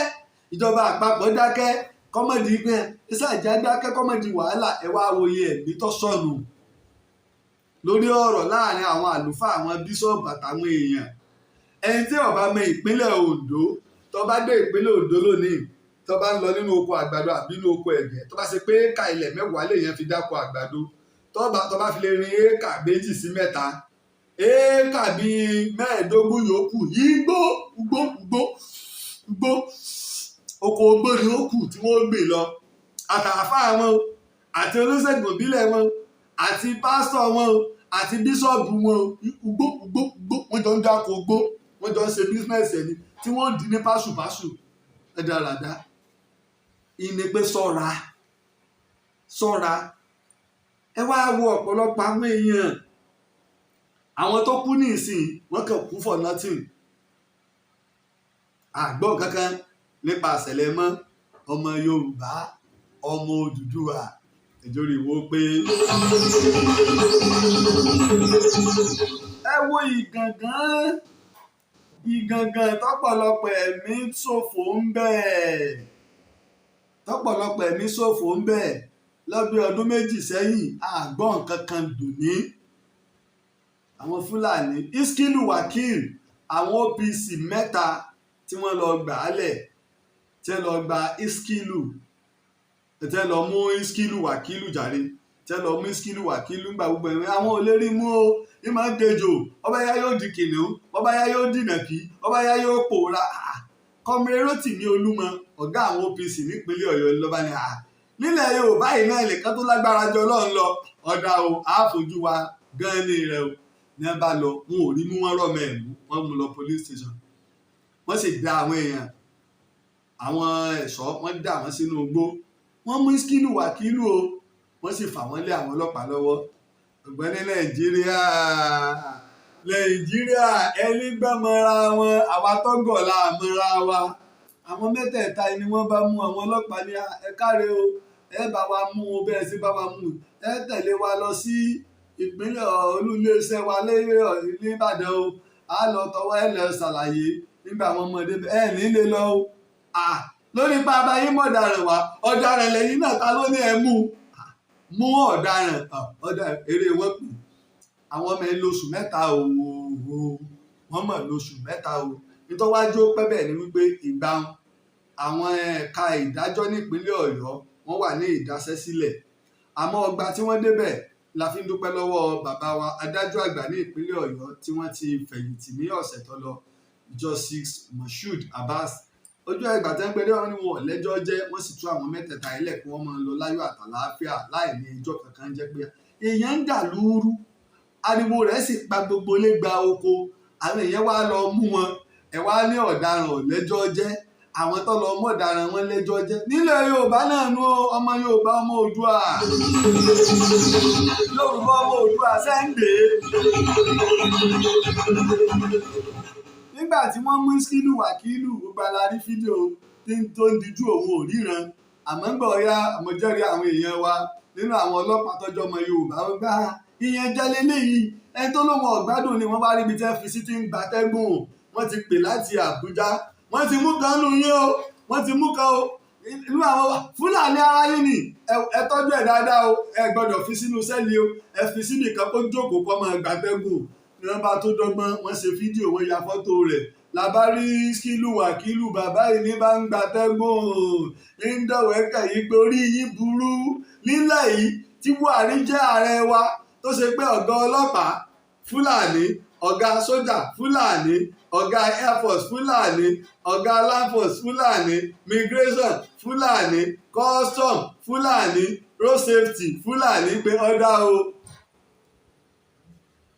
ìjọba àpapọ̀ dákẹ́, kọ́mọ̀dì pé ìsàjà dákẹ́, kọ́mọ̀dì wàhálà. Ẹ wá wòye ẹ̀mí tó sọnù lórí ọ̀rọ̀ láàrin àwọn àlùfáà, àwọn bíṣọ̀bù àtàwọn èèyàn. Ẹni tí ó bá mọ ìpínlẹ̀ Ondo, tó bá dé ìpínlẹ̀ Ondo lónìí, tó bá ń lọ nínú oko àgbàdo àbí nínú oko ẹ̀gẹ́, tó bá ṣe pé éka ilẹ̀ 10 lèèyàn fi dáko àgbàdo, tó bá fi lè rin éka 2 sí 3, éka bíi 15 yòókù, igbó, igbó, igbó, igbó, oko ogbó ni ó kù tí wọ́n gbìn lọ. Àtàfáà wọn o, àti oníṣègùn ìbílẹ̀ wọn o, àti pásítọ̀ wọn o, àti bíṣọ̀bù wọn o, igbó, igbó, igbó, wọ́n jọ ń dáko igbó, wọ́n jọ ń ṣe business ẹni tí wọ́n dì ní pásùpásù ẹ̀dàràdà. Ìní pé sọ́ra, sọ́ra. Ẹ wá wo ọ̀pọ̀lọpọ̀ àwọn èèyàn, àwọn tó kú ní ìsìn, wọ́n kàn kú for nothing. Àgbọ̀ kankan nípa àṣẹlẹ̀ mọ́. Ọmọ Yorùbá, ọmọ Odùduwà, ìjórí wo pé ẹ wo Ìgàngán, Ìgàngán tọ́pọ̀lọpọ̀ ẹ̀mí ṣòfò ń bẹ̀, tọ́pọ̀lọpọ̀ ẹ̀mí ṣòfò ń bẹ̀ lọ́bí ọdún 2 sẹ́yìn. Àgbọ̀n nǹkan kan dùn ní àwọn Fúlàní Iskilu Wakil, àwọn OPC 3 tí wọ́n lọ gbà á lẹ̀, tí wọ́n lọ gba Iskilu, tí wọ́n lọ mú Iskilu Wakilu jàre, tí wọ́n lọ mú Iskilu Wakilu gba gbogbo ẹ̀rín. Àwọn ò lè rí mú o, ní máa ń dejò, ọba yá yóò di kìnìún, ọba yá yóò dìnàkí, ọba yá yóò pòórá. Kọmire Rótìmí Olúmọ, ọ̀gá àwọn OPC nípínlẹ̀ Ọ̀yọ́, lọ́ba ni nílẹ̀ Yorùbá yìí náà nìkan tó lágbára jọ Ọlọ́run lọ. Ọ̀dà o, àáfojú wa gan ní rẹ o. Ní wọ́n bá lọ, wọn ò rí mú, wọn rọ̀ mẹ́ẹ̀mú, wọ́n mú lọ police station. Wọ́n sì dá àwọn èèyàn, àwọn ẹ̀ṣọ́, wọ́n dà wọ́n sínú igbó. Wọ́n mú Iskilu Wakilu o. Wọ́n sì fà wọ́n lé àwọn ọlọ́pàá lọ́wọ́. Ọ̀gbọ́n ní Nàìjíríà, Nàìjíríà, ẹni gbọ́mọra wọn, àwa tọ́gọ̀ la mọ́ra wa. Àwọn mẹ́tẹ̀ẹ̀ta ni wọ́n bá mú. Àwọn ọlọ́pàá ní, "Ẹ káre o, ẹ bá wa mú o, bẹ́ẹ̀ sí bá wa mú, ẹ tẹ̀lé wa lọ sí ìpínlẹ̀ olú-iléeṣẹ́ wa l'Ìbàdàn o, á lọ tọwọ́ ẹ lọ ṣàlàyé." Nígbà àwọn ọmọdé ẹ nílé lọ o lórí pa abayé mọ̀daràn wa, ọ̀daràn lẹ́yìn náà, ta ló ní ẹ mú mú ọ̀daràn? Ọ̀daràn eré wọn pè. Àwọn ọmọ ẹ lóṣù 3 o, wọ́n mọ̀ lóṣù 3 o. Nítorí wájú ó pẹ́ bẹ́ẹ̀ ni wípé ìgbà àwọn ẹ̀ka ìdájọ́ nípínlẹ̀ Ọ̀yọ́, wọ́n wà ní ìdáṣẹ́sílẹ̀. Àmọ́ ọgbà tí wọ́n débẹ̀, la fi ń dúpẹ́ lọ́wọ́ bàbá wa adájọ́ àgbà ní ìpínlẹ̀ Ọ̀yọ́ tí wọ́n ti fẹ̀yìntì ní ọ̀sẹ̀ tó lọ, Justice Moshood Abbas. Ojú ẹgbà tẹ́ ń pẹ́ wọn ni wọn ò lẹ́jọ́ jẹ́, wọ́n sì tú àwọn mẹ́tẹ̀ẹ̀ta ilẹ̀ kí wọ́n máa lọ láyọ̀ àtàlàáfíà láì ní ẹjọ́ kankan jẹ́ pé èèyàn ń dà lúrú, ariwo rẹ̀ sì pa gbogbo ilé gba oko. Àwọn èèyàn wá lọ mú wọn, ẹ̀ wá ní ọ̀daràn ò lẹ́jọ́ jẹ́. Àwọn tó lọ mọ̀ ọ̀daràn wọn lẹ́jọ́ jẹ́ nílẹ̀ Yorùbá náà nú. Ọmọ Yorùbá, ọmọ Oòduà, Yorùbá, ọmọ Oòduà sẹ́ńdé. Nígbà tí wọ́n mú Síkírù Wákìlù, gbogbo ala rí fídíò tó ń dijú, òun ò ríran. Àmọ́ ń gbọ́ ya, mo jẹ́rìí àwọn èèyàn wa nínú àwọn ọlọ́pàá tọ́jọ́ ọmọ Yorùbá gbá ìyẹn jẹ́ lélẹ́yìí. Ẹni tó lóun ọ̀gbádùn ni wọ́n bá rí ibi tí wọ́n fi sí ti ń gbatẹ́gùn. Wọ́n ti pè láti Àbújá, wọ́n ti mú kan nù yín o, wọ́n ti mú kan o inú àwọn Fúlàní ara yín ni. Ẹ tọ́jú ẹ̀ dáadáa o, ẹ gbọ́dọ̀ fi sínú sẹ́ẹ̀lì o, ẹ fi síbì kan kó jókòó kó máa gbatẹ́gùn. Ní wọ́n bá tó dọ́gbọ́n, wọ́n ṣe fídíò, wọ́n ya fọ́tò rẹ̀, làbá rí Síkírù Wákìlù, bàbá yìí ní bá ń gbatẹ́gùn, ń dọ̀wẹ́kẹ̀ yìí pé orí yín burú. Nílẹ̀ yìí tí Buhari jẹ́ ààrẹ wa, tó ṣe pé ọ̀gá ọlọ́pàá Fúlàní, ọ̀gá sójà Fúlàní, ọ̀gá air force Fúlàní, ọ̀gá land force Fúlàní, migration Fúlàní, custom Fúlàní, road safety Fúlàní, pé ọ̀dà o.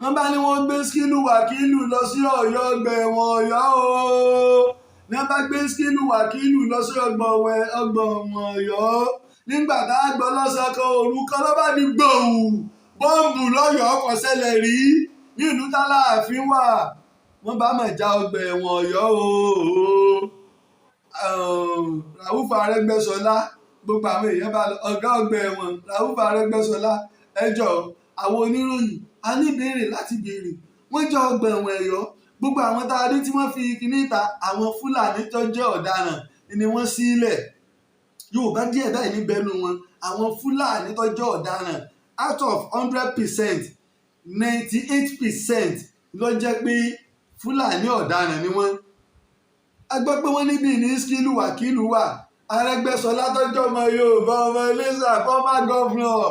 Wọ́n bá ní wọ́n gbé Síkírù Wákìlù lọ sí Ọ̀yọ́, ọgbà ẹ̀wọ̀n Ọ̀yọ́ o. Ní wọ́n bá gbé Síkírù Wákìlù lọ sí ọgbà ẹ̀wọ̀n Ọ̀yọ́, nígbà tá a gbọ́ lọ́sàn kan òru kan, ló bá di gbòù, bọ́ǹbù lọ́yọ̀ọ́, kò ṣẹlẹ̀ rí ní ìlú tálàáfín wà. Wọ́n bá mọ̀ já ọgbà ẹ̀wọ̀n Ọ̀yọ́ o. Ràúfù Arẹ́gbẹ́ṣọlá, gbogbo àwọn èèyàn bá lọ, ọ̀gá ọgbà ẹ̀wọ̀n Ràúfù Arẹ́gbẹ́ṣọlá, ẹ jọ̀ọ́, àwọn oníròyìn a ní ìbéèrè láti béèrè. Wọ́n jẹ́ ọgbà ẹ̀wọ̀n Ọ̀yọ́, gbogbo àwọn tá a rí tí wọ́n fi kíní ta, àwọn Fúlàní tó jẹ́ ọ̀daràn ni wọ́n sílẹ̀. Yorùbá díẹ̀ báyìí ní bẹ́nu wọn. Àwọn Fúlàní tó jẹ́ ọ̀daràn, out of 100%, 98% ló jẹ́ pé Fúlàní ọ̀daràn ni wọ́n. A gbọ́ pé wọ́n níbí ní Síkírù Wákìlù wà. Arẹ́gbẹ́ṣọlá tọ́jú ọmọ Yorùbá, ọmọ Iléṣà, former governor,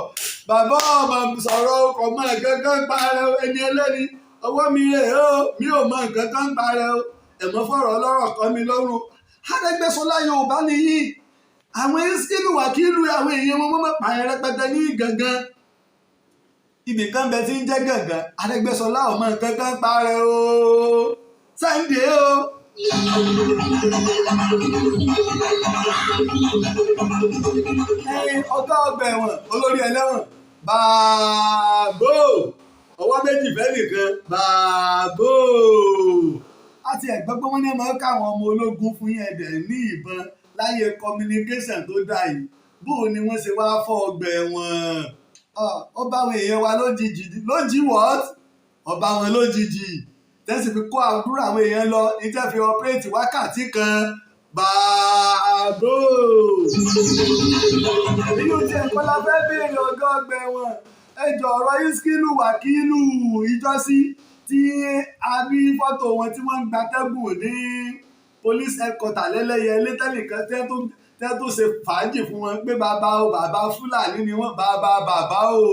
bàbá ọmọ sọ̀rọ̀ ọkọ̀ mọ́ nǹkan kan parẹ́ ẹni ẹlẹ́ni ọwọ́ mi rè o, mi ò mọ nǹkan kan parẹ́ o, ẹ̀mọ́ fọ̀rọ̀ ọlọ́rọ̀ kọ́ mi lọ́rùn. Arẹ́gbẹ́ṣọlá, Yorùbá nìyí. Àwọn Síkírù Wákìlù, àwọn èèyàn wọn mọ̀ pààyàn rẹpẹtẹ ní Gàngán, ibì kan bẹ tí ń jẹ́ Gàngán. Arẹ́gbẹ́ṣọlá, ọmọ nǹkan kan parẹ́ o, Sunday o. Ọ̀gá ọgbà ẹ̀wọ̀n, olórí ẹlẹ́wọ̀n, bàbó ọwọ́ méjì fẹ́ nìkan, bàbó àti ẹ̀gbọ́n pé wọ́n ní ọmọ káwọn ọmọ ológun fún yẹn dẹ̀ ní ìbọn láyé communication tó dà yìí. Bó ni wọ́n ṣe wá fọ́ ọgbà ẹ̀wọ̀n? Ó bá àwọn èèyàn wa lójijì lójì what? Ó bá wọn lójijì tẹ́sí fi kó àdúrà àwọn èèyàn lọ ní tẹ́ fi operate wákàtí kan, bàbó. Èyí tí ẹ̀kọ́ la fẹ́ béèrè, ọ̀gá ọgbà ẹ̀wọ̀n, ẹjọ́ ọ̀rọ̀ Síkírù Wákìlù ìjọsí tí a rí fọ́tò wọn tí wọ́n ń gbatẹ́gùn ní police headquarter lẹ́lẹ́yẹlé tẹ́nìkan tẹ́ tó ṣe fàájì fún wọn pé bàbá o, bàbá Fúlàní ni wọ́n, bàbá bàbá o,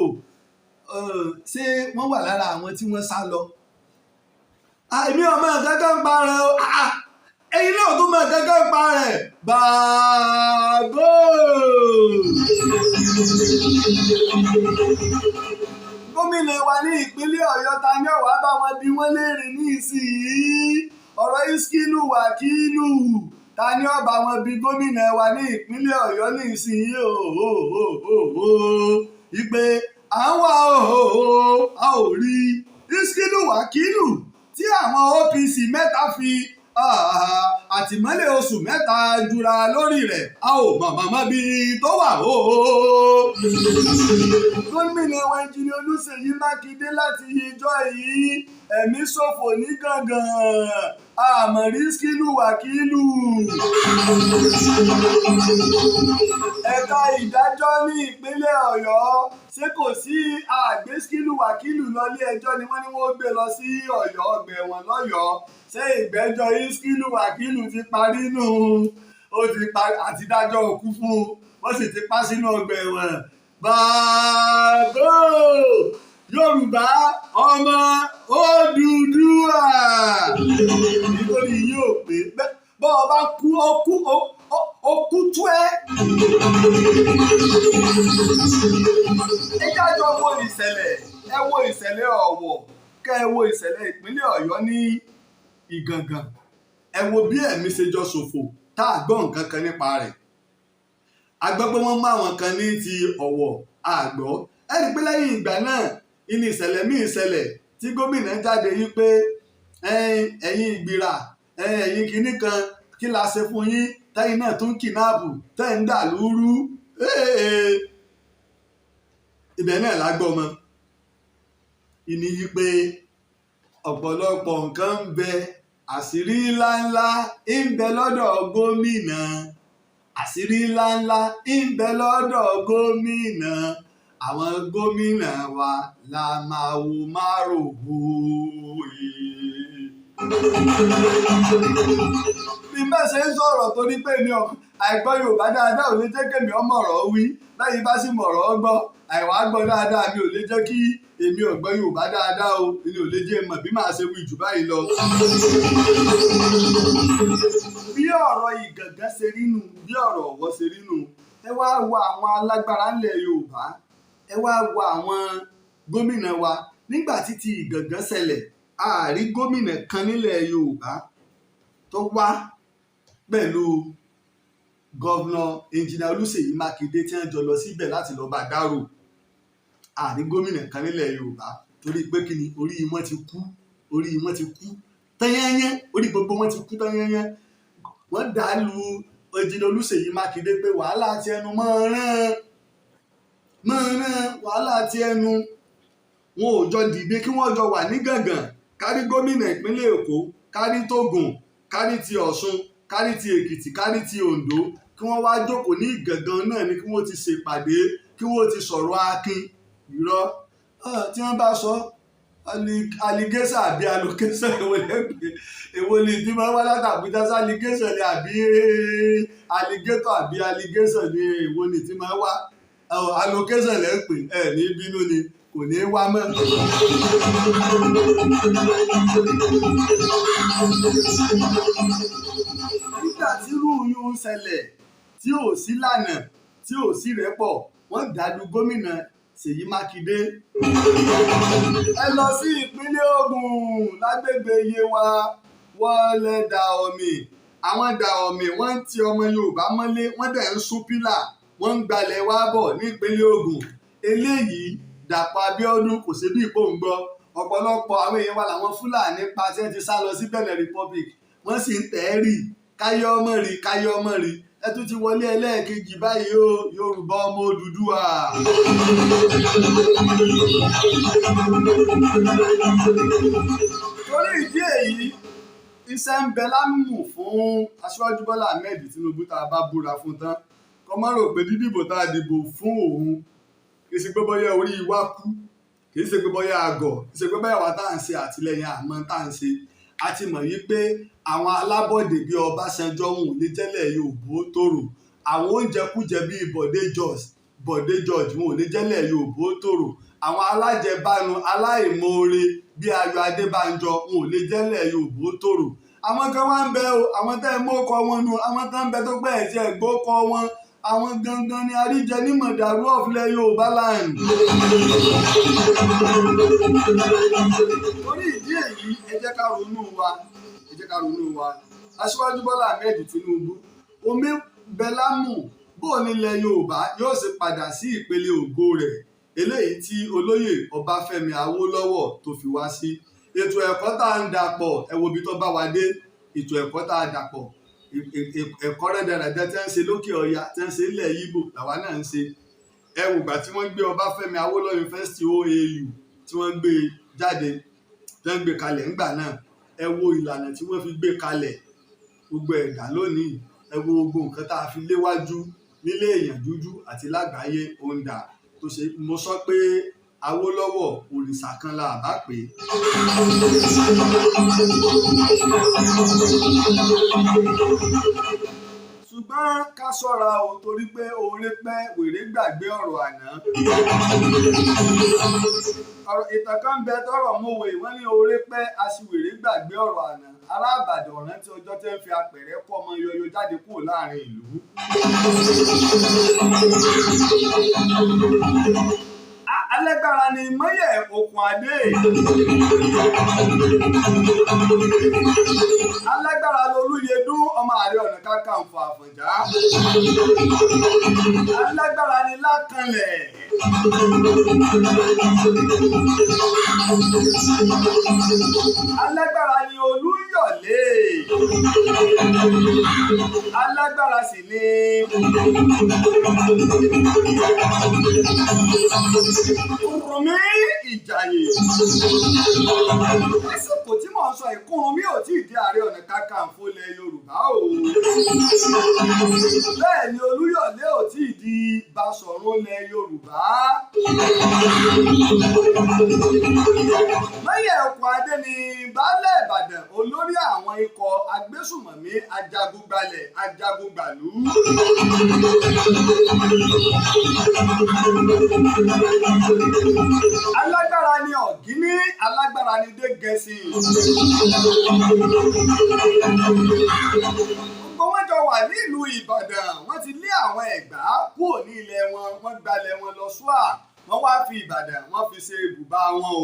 ṣé wọ́n wà lára àwọn tí wọ́n sá lọ? Èmi ò mọ nǹkan kan pa rẹ̀ o. Ẹ̀yin náà tó mọ nǹkan kan pa rẹ̀, bàbá. Gómìnà wa ní ìpínlẹ̀ Ọ̀yọ́, ta ní ọ̀wá bá wọn bí wọ́n léèrè ní ìsinyìí? Ọ̀rọ̀ Síkírù Wákìlù, ta ní ó bá wọn bí gómìnà wa ní ìpínlẹ̀ Ọ̀yọ́ ní ìsinyìí? O Wípé à ń wá o, a ò rí Iskilu Wákìlù tí àwọn OPC mẹ́ta fi àtìmọ́lé oṣù 3 jura lórí rẹ̀, a ò mọ̀mọ́mọ́ bí tó wà o. Gómìnà wa, Engineer Olúṣèyí Mákindé, láti ìjọ yìí, ẹ̀mí ṣòfò ní Ìgàngán, àmọ̀rí Iskilu Wákìlù. Ẹ̀ka ìdájọ́ ní ìpínlẹ̀ Ọ̀yọ́, ṣé kò sí àgbé Iskilu Wákìlù lọ ilé ẹjọ́ ni? Wọ́n ní wọ́n gbé lọ sí Ọ̀yọ́, ọgbà ẹ̀wọ̀n lọ́yọ̀ọ́. Ṣé ìgbẹ́jọ́ Iskilu Wákìlù ti parí nù? Ó ti parí, àti dájọ́ òkú fún un, wọ́n sì ti pa sínú ọgbà ẹ̀wọ̀n. Bàbá Yorùbá, ọmọ Odùduwà, nítorí yóò pé bọ́ ọ bá kú, ó kú, ó kú tú ẹ́. Ẹ jájọ wo ìṣẹ̀lẹ̀, ẹ wo ìṣẹ̀lẹ̀ Ọ̀wọ̀, kẹ́ ẹ wo ìṣẹ̀lẹ̀ ìpínlẹ̀ Ọ̀yọ́ ní Ìgàngàn, ẹ wo bí ẹ̀mí ṣe jọ ṣòfò tá a gbọ́ nǹkan kan nípa rẹ̀. A gbọ́ pé wọ́n mú àwọn kan ní ti Ọ̀wọ̀, àgbọ́. Ẹ rí i pé lẹ́yìn ìgbà náà ìní ìṣẹ̀lẹ̀ míì ṣẹlẹ̀ tí gómìnà jáde yí pé ẹ̀yin Ìgbìrà, ẹ̀yin kìíní kan, kí la ṣe fún yín tẹ́yìn náà tún kidnap, tẹ́ ń dà lúrú? Ibẹ̀ náà la gbọ́ mọ́ ìní yí pé ọ̀pọ̀lọpọ̀ nǹkan ń bẹ, àṣírí ńláńlá ń bẹ lọ́dọ̀ gómìnà, àṣírí ńláńlá ń bẹ lọ́dọ̀ gómìnà. Àwọn gómìnà wa la máa wo márùn-ún. Bí bá ṣe ń sọ̀rọ̀, torí pé mi ò àìgbọ́ Yorùbá dáadáa ò lè jẹ́ kémi ọmọ ọ̀rọ̀ wí. Báyìí bá sì mọ̀rọ̀ gbọ́, àìwá gbọ́ dáadáa mi ò lè jẹ́ kí èmi ò gbọ́ Yorùbá dáadáa o, èmi ò lè jẹ́ mọ̀ bí màá ṣe wí jù báyìí lọ. Bí ọ̀rọ̀ Ìgàngán ṣe rí nù, bí ọ̀rọ̀ Ọ̀wọ̀ ṣe rí nù. Ẹ wá wo àwọn alágbára ńlẹ̀ Yorùbá, ẹ wá wo àwọn gómìnà wa. Nígbà tí ti Ìgàngán ṣẹlẹ̀, a rí gómìnà kan nílẹ̀ Yorùbá tó wá pẹ̀lú Governor Engineer Olúṣèyí Mákindé tí wọ́n jọ lọ síbẹ̀ láti lọ́ọ́ bá dárò. A rí gómìnà kan nílẹ̀ Yorùbá, torí pé kí ni? Orí wọn ti kú, orí wọn ti kú tányányán, orí gbogbo wọn ti kú tányányán. Wọ́n dá lu Engineer Olúṣèyí Mákindé pé wàhálà ti ẹnu mọ́ rán wàhálà ti ẹnu. Wọn ò jọ dìde kí wọ́n jọ wà ní Gàngàn, kárí gómìnà ìpínlẹ̀ Èkó, kárí tògùn, kárí ti Ọ̀ṣun, kárí ti Èkìtì, kárí ti Oǹdó, kí wọ́n wá jókòó ní Ìgàngán náà ni, kí wọ́n ti ṣèpàdé, kí wọ́n ti sọ̀rọ̀ akin. Irọ́, tí wọ́n bá sọ allegation àbí allocation, èwo lẹ́gbẹ̀ẹ́, èwo ni tí wọ́n wá láti Àbújá sí? Allegation ni àbí alligator àbí allegation ni? Èwo ni tí wọ́n wá? Allocation lẹ́ ń pè ẹ̀, ní bínú ni, kò ní í wá mọ́. Nígbà tí irú yún ṣẹlẹ̀, tí ò sí lànà, tí ò sí rẹ́pọ̀, wọ́n dàlú gómìnà Ṣèyí Mákindé. Ẹ lọ sí ìpínlẹ̀ Ògùn, lágbègbè Yewa, wọlé Dàọ̀mì. Àwọn Dàọ̀mì, wọ́n ń ti ọmọ Yorùbá mọ́lé, wọ́n dẹ̀ ń sún pílà, wọ́n ń gbalẹ̀ wá bọ̀ nípínlẹ̀ Ògùn. Eléyìí, Dàpọ̀ Abíọ́dún kò sí bí ìpò ń gbọ́. Ọ̀pọ̀lọpọ̀ àwọn èèyàn wa làwọn Fúlàní pa tí wọ́n ti sá lọ sí Benin Republic, wọ́n sì ń tẹ̀ ẹ́ rì káyọ́ ọmọ rí, káyọ́ ọmọ rí. Ẹ tún ti wọlé ẹlẹ́ẹ̀kejì báyìí o, Yorùbá ọmọ Odùduwà. Torí ìdí èyí, iṣẹ́ ń bẹ lámù fún Aṣíwájú Bọ́lá Ahmed Tinubu. Tá a bá búra fún tán, kọ́ má rò pé dídìbò tá a dìbò fún òun, kì í ṣe pé bóyá orí wa kú, kì í ṣe pé bóyá àgọ̀, kì í ṣe pé bóyá wa tá à ń ṣe àtìlẹyìn àmọ́ tá à ń ṣe. A ti mọ̀ yí pé àwọn alábọ̀dé bíi Ọbásanjọ́ wọn ò lè jẹ́lẹ̀ Yorùbá tòrò. Àwọn oúnjẹkújẹ bíi Bọ̀dé George, Bọ̀dé George, wọn ò lè jẹ́lẹ̀ Yorùbá tòrò. Àwọn alájẹbánu, aláìmoore bíi Ayọ̀ Adébánjọ, wọn ò lè jẹ́lẹ̀ Yorùbá tòrò. Àwọn kan wá ń bẹ o, àwọn tẹ́ ẹ mọ́ kọ wọn nu, àwọn kan ń bẹ tó gbẹ́ ẹ̀ tí ẹ gbó kọ wọn. Àwọn gangan ni àríjẹ ní mọ̀dàrú of ilẹ̀ Yorùbá land. Torí ìdí èyí, ẹ jẹ́ ká ronú wa, ẹ jẹ́ ká ronú wa. Aṣíwájú Bọ́lá Ahmed Tinubu, omi bẹ lámù bó nílẹ̀ Yorùbá yóò ṣe padà sí ìpele ògo rẹ̀. Eléyìí tí olóyè Ọbáfẹ́mi Awólọ́wọ̀ tó fi wá sí ètò ẹ̀kọ́ tá à ń dàpọ̀, ẹ wo ibi tó bá wa dé. Ètò ẹ̀kọ́ tá a dàpọ̀, ẹ̀kọ́ rẹ̀dẹ̀rẹ̀dẹ̀ tẹ́ ń ṣe lókè ọya, tẹ́ ń ṣe ilẹ̀ Yíbò làwa náà ń ṣe. Ẹ wò gbà tí wọ́n gbé Ọbáfẹ́mi Awólọ́wọ̀ University, OAU, tí wọ́n gbé jáde, tẹ́ ń gbé kalẹ̀ ńgbà náà, ẹ wo ìlànà tí wọ́n fi gbé kalẹ̀. Gbogbo ẹ̀dá lónìí, ẹ wo gbogbo nǹkan tá a fi léwájú nílé èèyàn dúdú àti lágbàáyé òǹdà tó ṣe. Mo sọ pé Awólọ́wọ̀ òrìṣà kan la bá pè é. Ṣùgbọ́n ká ṣọ́ra o, torí pé oore pẹ́, wèrè gbàgbé ọ̀rọ̀ àná. Ọ̀rọ̀ ìtàn kan bẹ tọrọ mọ̀wé, wọ́n ní oore pẹ́, aṣiwèrè gbàgbé ọ̀rọ̀ àná. Ará Ìbàdàn rántí ọjọ́ tẹ́ ń fi apẹ̀rẹ̀ kọ́ ọmọ yọyọ jáde kúrò láàrin ìlú. Alágbára ni Mọ́yẹ̀ Okùnadé. Alágbára lolúyẹdùn ọmọ Ààrẹ Ọ̀nà Kakanfò Àfọ̀njá. Alágbára ni Lákanlẹ̀. Alágbára ni Olúyọ̀lé. Alágbára sì ni Kúrúnmí Ìjàyè. Lásìkò tí mò ń sọ yìí, Kúrúnmí ò tí ì di Ààrẹ Ọ̀nà Kakanfò ilẹ̀ Yorùbá o. Bẹ́ẹ̀ ni Olúyọ̀lé ò tí ì di Basọ̀run ilẹ̀ Yorùbá. Mọ́yẹ̀ Okùnadé ni Baálẹ̀ Ìbàdàn, olórí àwọn ikọ̀ agbésùmọ̀mí ajagunbalẹ̀ ajagungbàlú. Alágbára ni Ọ̀gíní, alágbára ni Dégẹ̀sìn. Gbogbo wọn jọ wà nílùú Ìbàdàn, wọ́n ti lé àwọn Ẹ̀gbá kúrò ní ilẹ̀ wọn, wọ́n gbalẹ̀ wọn lọ ṣúà, wọ́n wá fi Ìbàdàn, wọ́n fi ṣe ibùba wọn o.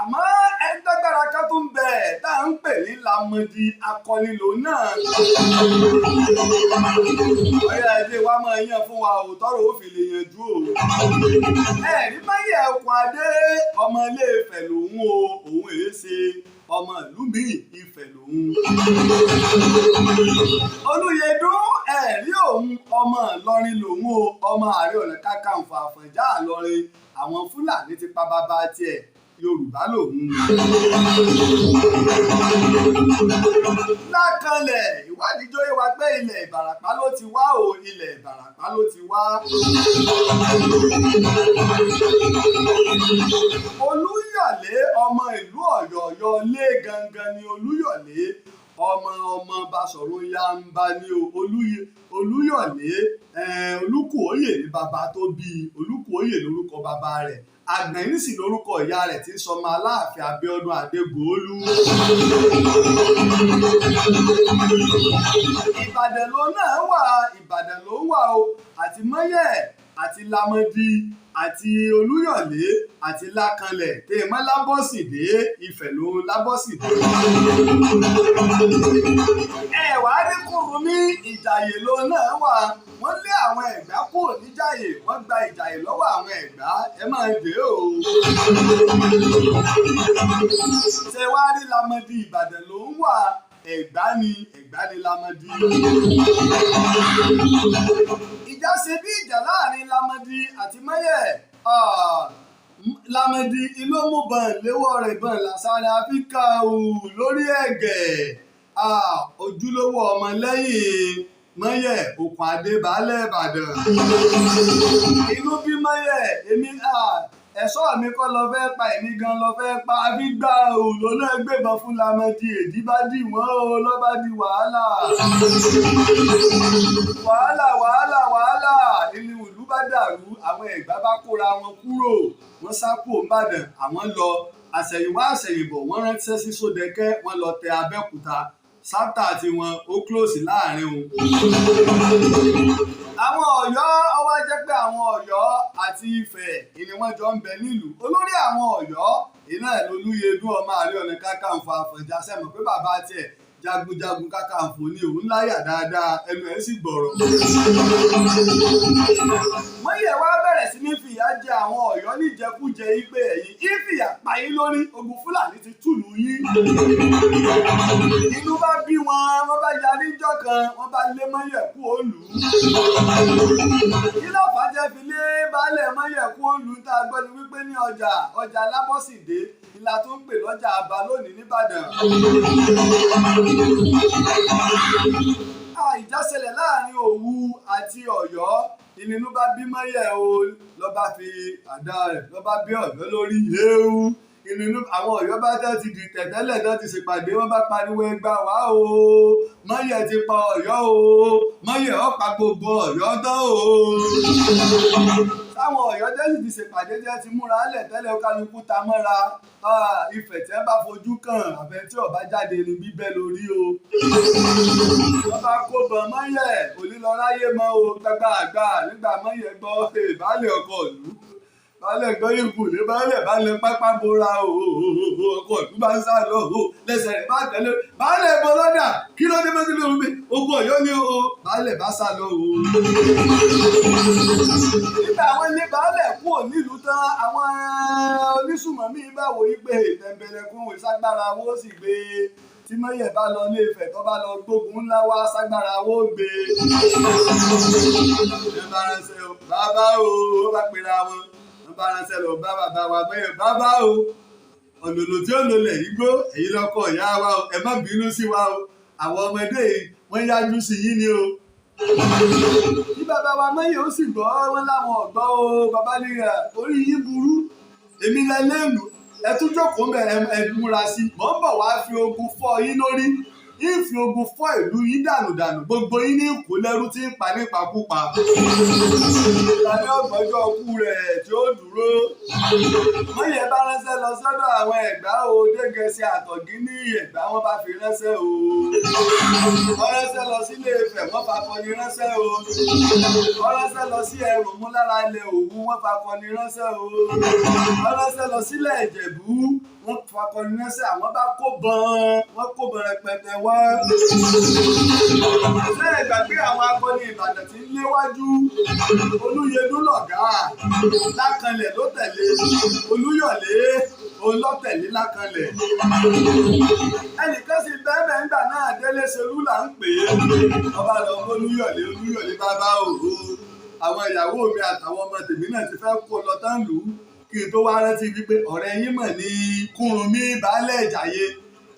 Àmọ́ ẹ̀ńdọ́gbára kan tó ń bẹ tá à ń pè ní Lámọdì, akọni lòun náà. Ọ̀yá ilé wa máa yàn fún wa ò tọrọ ó fi lè yanjú o. Ẹ̀rí Mọ́yẹ̀ Okùnadé, ọmọ Ilé Ifẹ̀ lòun o, òun èé ṣe ọmọ ìlú míì, Ifẹ̀ lòun. Olúyẹdùn, ẹ̀rí òun ọmọ Ìlọrin lòun o, ọmọ Ààrẹ Ọ̀nà Kakanfò Àfọ̀njá Ìlọrin. Àwọn Fúlàní ti pa bàbá tiẹ̀, Yorùbá lòun. Lákanlẹ̀, ìwádìí jóyè wa pé ilẹ̀ Ìbàràpá ló ti wá o, ilẹ̀ Ìbàràpá ló ti wá. Olúyọ̀lé ọmọ ìlú Ọ̀yọ́ lé gangan ni Olúyọ̀lé, ọmọ ọmọ Basọ̀run Yamba ni o. Olúyọ̀lé Olúkúoyè ní bàbá tó bí i, Olúkúoyè lórúkọ bàbá rẹ̀. Àgbẹ̀yìn sì lórúkọ ìyá rẹ̀ tí ń sọmọ Aláàfin Abíọ́dún Adégòólú. Ìbàdàn ló náà wà, Ìbàdàn ló wà o, àti Mọ́yẹ̀ àti Lámọdì àti Olúyọ̀lé àti Lákanlẹ̀ tèmọ́ Lábọ́sídé, Ifẹ̀ ló Lábọ́sídé. Ẹ wá rí Kúrúnmí Ìjàyè ló náà wà, wọ́n lé àwọn Ẹ̀gbá kúrò níjàyè, wọ́n gba Ìjàyè lọ́wọ́ àwọn Ẹ̀gbá, ẹ máa dé o. Ṣé wá rí Lámọdì, Ìbàdàn ló ń wà, Ẹ̀gbá ni, Ẹ̀gbá ni Lámọdì. Ìjà ṣe bí ìjà láàrin Lámọdì àti Mọ́yẹ̀. Lámọdì ìlómúbọ̀n léwọ́ rẹ̀ bọ̀n làṣàrẹ̀ Áfíríkà lórí ẹ̀gẹ̀. Ojúlówó ọmọ lẹ́yìn Mọ́yẹ̀ Okùnadé Baálẹ̀ Ìbàdàn. Inú bí Mọ́yẹ̀, èmi ẹ̀ṣọ́ mi kọ́ lọ fẹ́ pa, èmi gan lọ fẹ́ pa. Àfi gbà ò lọ́nà gbébọn fún Lámọdì, èdí bá dì wọ́n o, lọ́ bá di wàhálà. Wàhálà wàhálà wàhálà, ìlú ìlú bá dàrú, àwọn Ẹ̀gbá bá kóra wọn kúrò, wọ́n sá kúrò n'Ìbàdàn, àwọn lọ. Àṣẹ̀yìnwá àṣẹ̀yìnbọ̀, wọ́n ránṣẹ́ sí Sódẹ̀kẹ́, wọ́n lọ tẹ Abẹ́òkúta. Sápítà tiwọn ó close láàrin o. Àwọn Ọ̀yọ́ ọwọ́ jẹ́ pé àwọn Ọ̀yọ́ àti Ifẹ̀ ni wọ́n jọ ń bẹ nílùú. Olórí àwọn Ọ̀yọ́ iná ẹ̀ lolúyẹdùn ọmọ Ààrẹ Ọ̀nà Kakanfò Àfọ̀njá. Sẹ́mọ̀ pé bàbá tiẹ̀ Jagunjagun Kakanfò ni, òun láyà dáadáa, ẹnu ẹ̀ sì gbọ̀rọ̀. Mọ́yẹ̀ wá bẹ̀rẹ̀ sí ní fìyà jẹ àwọn Ọ̀yọ́ níjẹkújẹ yìí pé ẹ̀yìn ìfìyà pa yín lórí, ogun Fúlàní ti túlù yín. Inú bá bí wọn, wọ́n bá ya níjọ́ kan, wọ́n bá lé Mọ́yẹ̀ kú òòlù. Kí ló fà á jẹ́ fi lé baálẹ̀ Mọ́yẹ̀ kú òòlù? Tá a gbọ́ ni wípé ní ọjà Alábọ́sìndé ìlà tó ń pè lọ́jà Àbá lónìí nìbàdàn. Ìjà ṣẹlẹ̀ láàrin Òwu àti Ọ̀yọ́, ìnínú bá bí Mọ́yẹ̀ o, ló bá fi àdá rẹ̀ ló bá bí Ọ̀yọ́ lórí ewu. Ìnínú àwọn Ọ̀yọ́ bá tẹ́ ti dìtẹ̀ tẹ́lẹ̀ náà ti ṣèpàdé, wọ́n bá pariwo ẹgbà wá o, Mọ́yẹ̀ ti pa Ọ̀yọ́ o, Mọ́yẹ̀ ó pa gbogbo Ọ̀yọ́ tán o. Táwọn Ọ̀yọ́ tẹ́sí ti ṣèpàdé jẹ́ ti múra lẹ̀ tẹ́lẹ̀, ó kálukú ta mọ́ra. Ifẹ̀ tí wọ́n bá fojú kàn àfẹ́ tí ó bá jáde ní bíbẹ́ lórí o. Wọ́n bá kó bọ̀ Mọ́yẹ̀ onílọ́ráyé mọ́ o, gbàgbàgbà nígbà Mọ́yẹ̀ gbọ́ baálé ọkọ̀ ìlú. Baálé gbọ́ ikú ní baálé baálé pápá bora o, ọkọ̀ ìlú bá ń sá lọ o, lẹ́sẹ̀ rẹ̀ bá tẹ̀lé baálé bọ́ lọ́dà kí ló dé mọ́tò lórí ogun Ọ̀yọ́ ni o, baálé bá sá lọ o. Nígbà àwọn ilé baálẹ̀ kúrò nílùú tán, àwọn onísùmọ̀mí bá wò ó pé tẹ̀m̀bẹ̀lẹ̀kun ìsagbára wo sì gbé tí Mọ́yẹ̀ bá lọ ilé Ifẹ̀ tó bá lọ gbógun ńlá wá ságbára wo gbé. Ẹ bá ránṣẹ́ o, bàbá o, ó bá pera wọn. Wọ́n bá ránṣẹ́ lọ bá bàbá wa Mọ́yẹ̀, bàbá o, ọ̀nà tí ó lọlẹ̀ igbó, èyí lọ́kọ̀ ìyá wa o, ẹ má bínú sí wa o, àwọn ọmọdé yìí wọ́n yájú sí yín ni o. Bí bàbá wa Mọ́yẹ̀ ó sì gbọ́, wọn láwọn ọ̀gbọ́ o, bàbá ní orí yín burú, èmi lẹ lẹ́nu, ẹ tún jókòó ń bẹ̀ ẹ múra sí i, mò ń bọ̀ wá fi ogun fọ́ yín lórí, yín fi ogun fọ́ ìlú yín dànùdànù, gbogbo yín ní kó lẹ́rú tí ń pa nípakúpa. Tàbí ọ̀gbọ́njọ́ ọkú rẹ̀ tí ó dúró. Mọ́yẹ̀ bá ránṣẹ́ lọ sọ́dọ̀ àwọn Ẹ̀gbá o, Dégẹ̀sì àtọ̀gí ní Ẹ̀gbá wọ́n bá fi ránṣẹ́ o. Wọ́n ránṣẹ́ lọ sílé Ifẹ̀, wọ́n fakọni ránṣẹ́ o. Wọ́n ránṣẹ́ lọ sí Ẹrùnmú lára ilẹ̀ Òwu, wọ́n fakọni ránṣẹ́ o. Wọ́n ránṣẹ́ lọ sílẹ̀ Ìjẹ̀bú, wọ́n fakọni ránṣẹ́, àwọn bá kó bọn, wọ́n kó bọn rẹpẹtẹ wá. Ṣé ẹ gbàgbé àwọn akọni Ìbàdàn tí ń léwájú? Olúyẹdùn lọ̀gá, Lákanlẹ̀ ló tẹ̀lé, Olúyọ̀lé òun ló tẹ̀lé Lákanlẹ̀. Ẹnìkan sì bẹ́ẹ̀ ńgbà náà, Délé Ṣerú là ń pè é. Ọba lọ Olúyọ̀lé, Olúyọ̀lé bàbá òru. Àwọn ìyàwó mi àtàwọn ọmọ tèmi náà ti fẹ́ kó lọ tán lù ú. Kí n tó wá rántí wípé ọ̀rẹ́ yín mọ̀ ní Kúrúnmí baálẹ̀ Ìjàyè.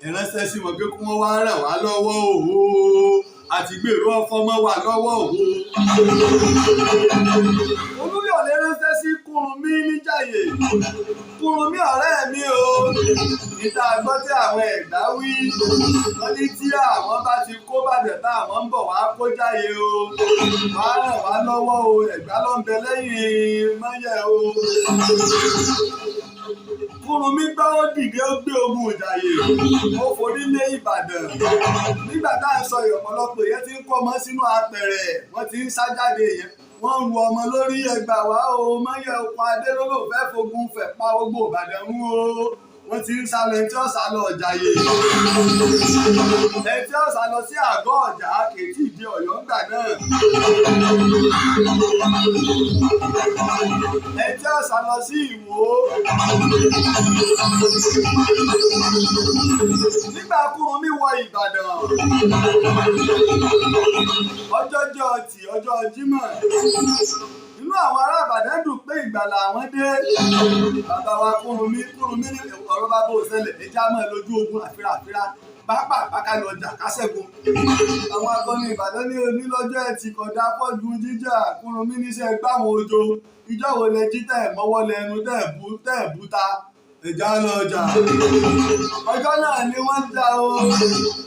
Ẹ ránṣẹ́ sí wọn pé kí wọ́n wá ràn wá lọ́wọ́ òwò àti gbèrú ọ̀fọ̀ mọ́ wa lọ́wọ́ òwò. Olúyọ̀lé ránṣẹ́ sí Kúrúnmí níjàyè. Kúrúnmí ọ̀rẹ́ mi o, níta gbọ́ tí àwọn Ẹ̀gbá wí. Wọ́n ní tí àwọn bá ti kó Bàdàn tá àwọn ń bọ̀ wá kó jáyé o. Wá ràn wá lọ́wọ́ o, Ẹ̀gbá ló ń bẹ lẹ́yìn Mọ́yẹ̀ o. Kúrúnmí gbọ́ ó dìde ó gbé ogun Ìjàyè, ó forí lé Ìbàdàn. Nígbà tá à ń sọ ọ̀pọ̀lọpọ̀ èèyàn ti ń kó ọmọ sínú apẹ̀rẹ̀, wọ́n ti ń sá jáde yẹn. Wọ́n ń ru ọmọ lórí ẹgbà wá o, Mọ́yẹ̀ okun adé ló lò fẹ́ fogun fẹ̀ pa gbogbo Ìbàdàn run o. Wọ́n ti ń sá lọ, ẹni tí ó sá lọ Ìjàyè. Ẹni tí ó sá lọ sí àgọ́ ọ̀jà kèétí ìdí Ọ̀yọ́ ńgbà náà. Ẹni tí ó sá lọ sí Ìwó. Nígbà Kúrúnmí wọ Ìbàdàn, ọjọ́jọ́ ti ọjọ́ Jímọ̀. Inú àwọn ará Ìbàdàn dùn pé ìgbàlà àwọn dé. Bàbá wa Kúrúnmí, Kúrúnmí ní ọ̀rọ̀ bàbá òṣèlè, ẹja máa lójú ogun àfíràfírà, pápá àpákálẹ̀ ọjà kásẹ̀gun. Àwọn akọni Ìbàdàn ní onílọ́jọ́ Ẹtì kọ̀dá pọ̀jù jíjà. Kúrúnmí níṣẹ́ gbáwọn ojo. Ìjọ́ wo lẹ jí tẹ̀ mọ́wọ́ lẹnu tẹ̀ bú ta? Ẹja lọ ọjà. Ọjọ́ náà ni wọ́n já o.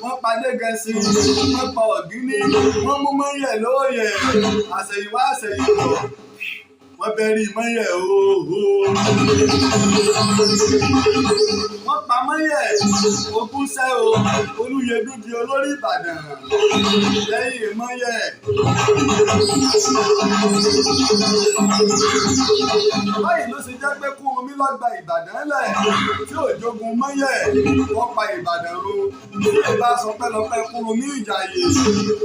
Wọ́n pa Dégẹ̀sì, wọ́n pa Ọ̀gíní, wọ́n mú Mọ́yẹ̀ lóòyẹ̀. Àṣẹ̀yìnwá àṣẹ̀yìnbọ̀, wọ́n bẹ̀rí Mọ́yẹ̀ o. Wọ́n pa pa Mọ́yẹ̀, ogún ṣẹ́ o. Olúyẹdùn di olórí Ìbàdàn lẹ́yìn Mọ́yẹ̀. Báyìí ló ṣe jẹ́ pé Kúrúnmí ló gba Ìbàdàn lẹ̀ tí ò jogun Mọ́yẹ̀, wọ́n pa Ìbàdàn ro. Tí ìbá sọ pẹ́lọpẹ́ Kúrúnmí Ìjàyè,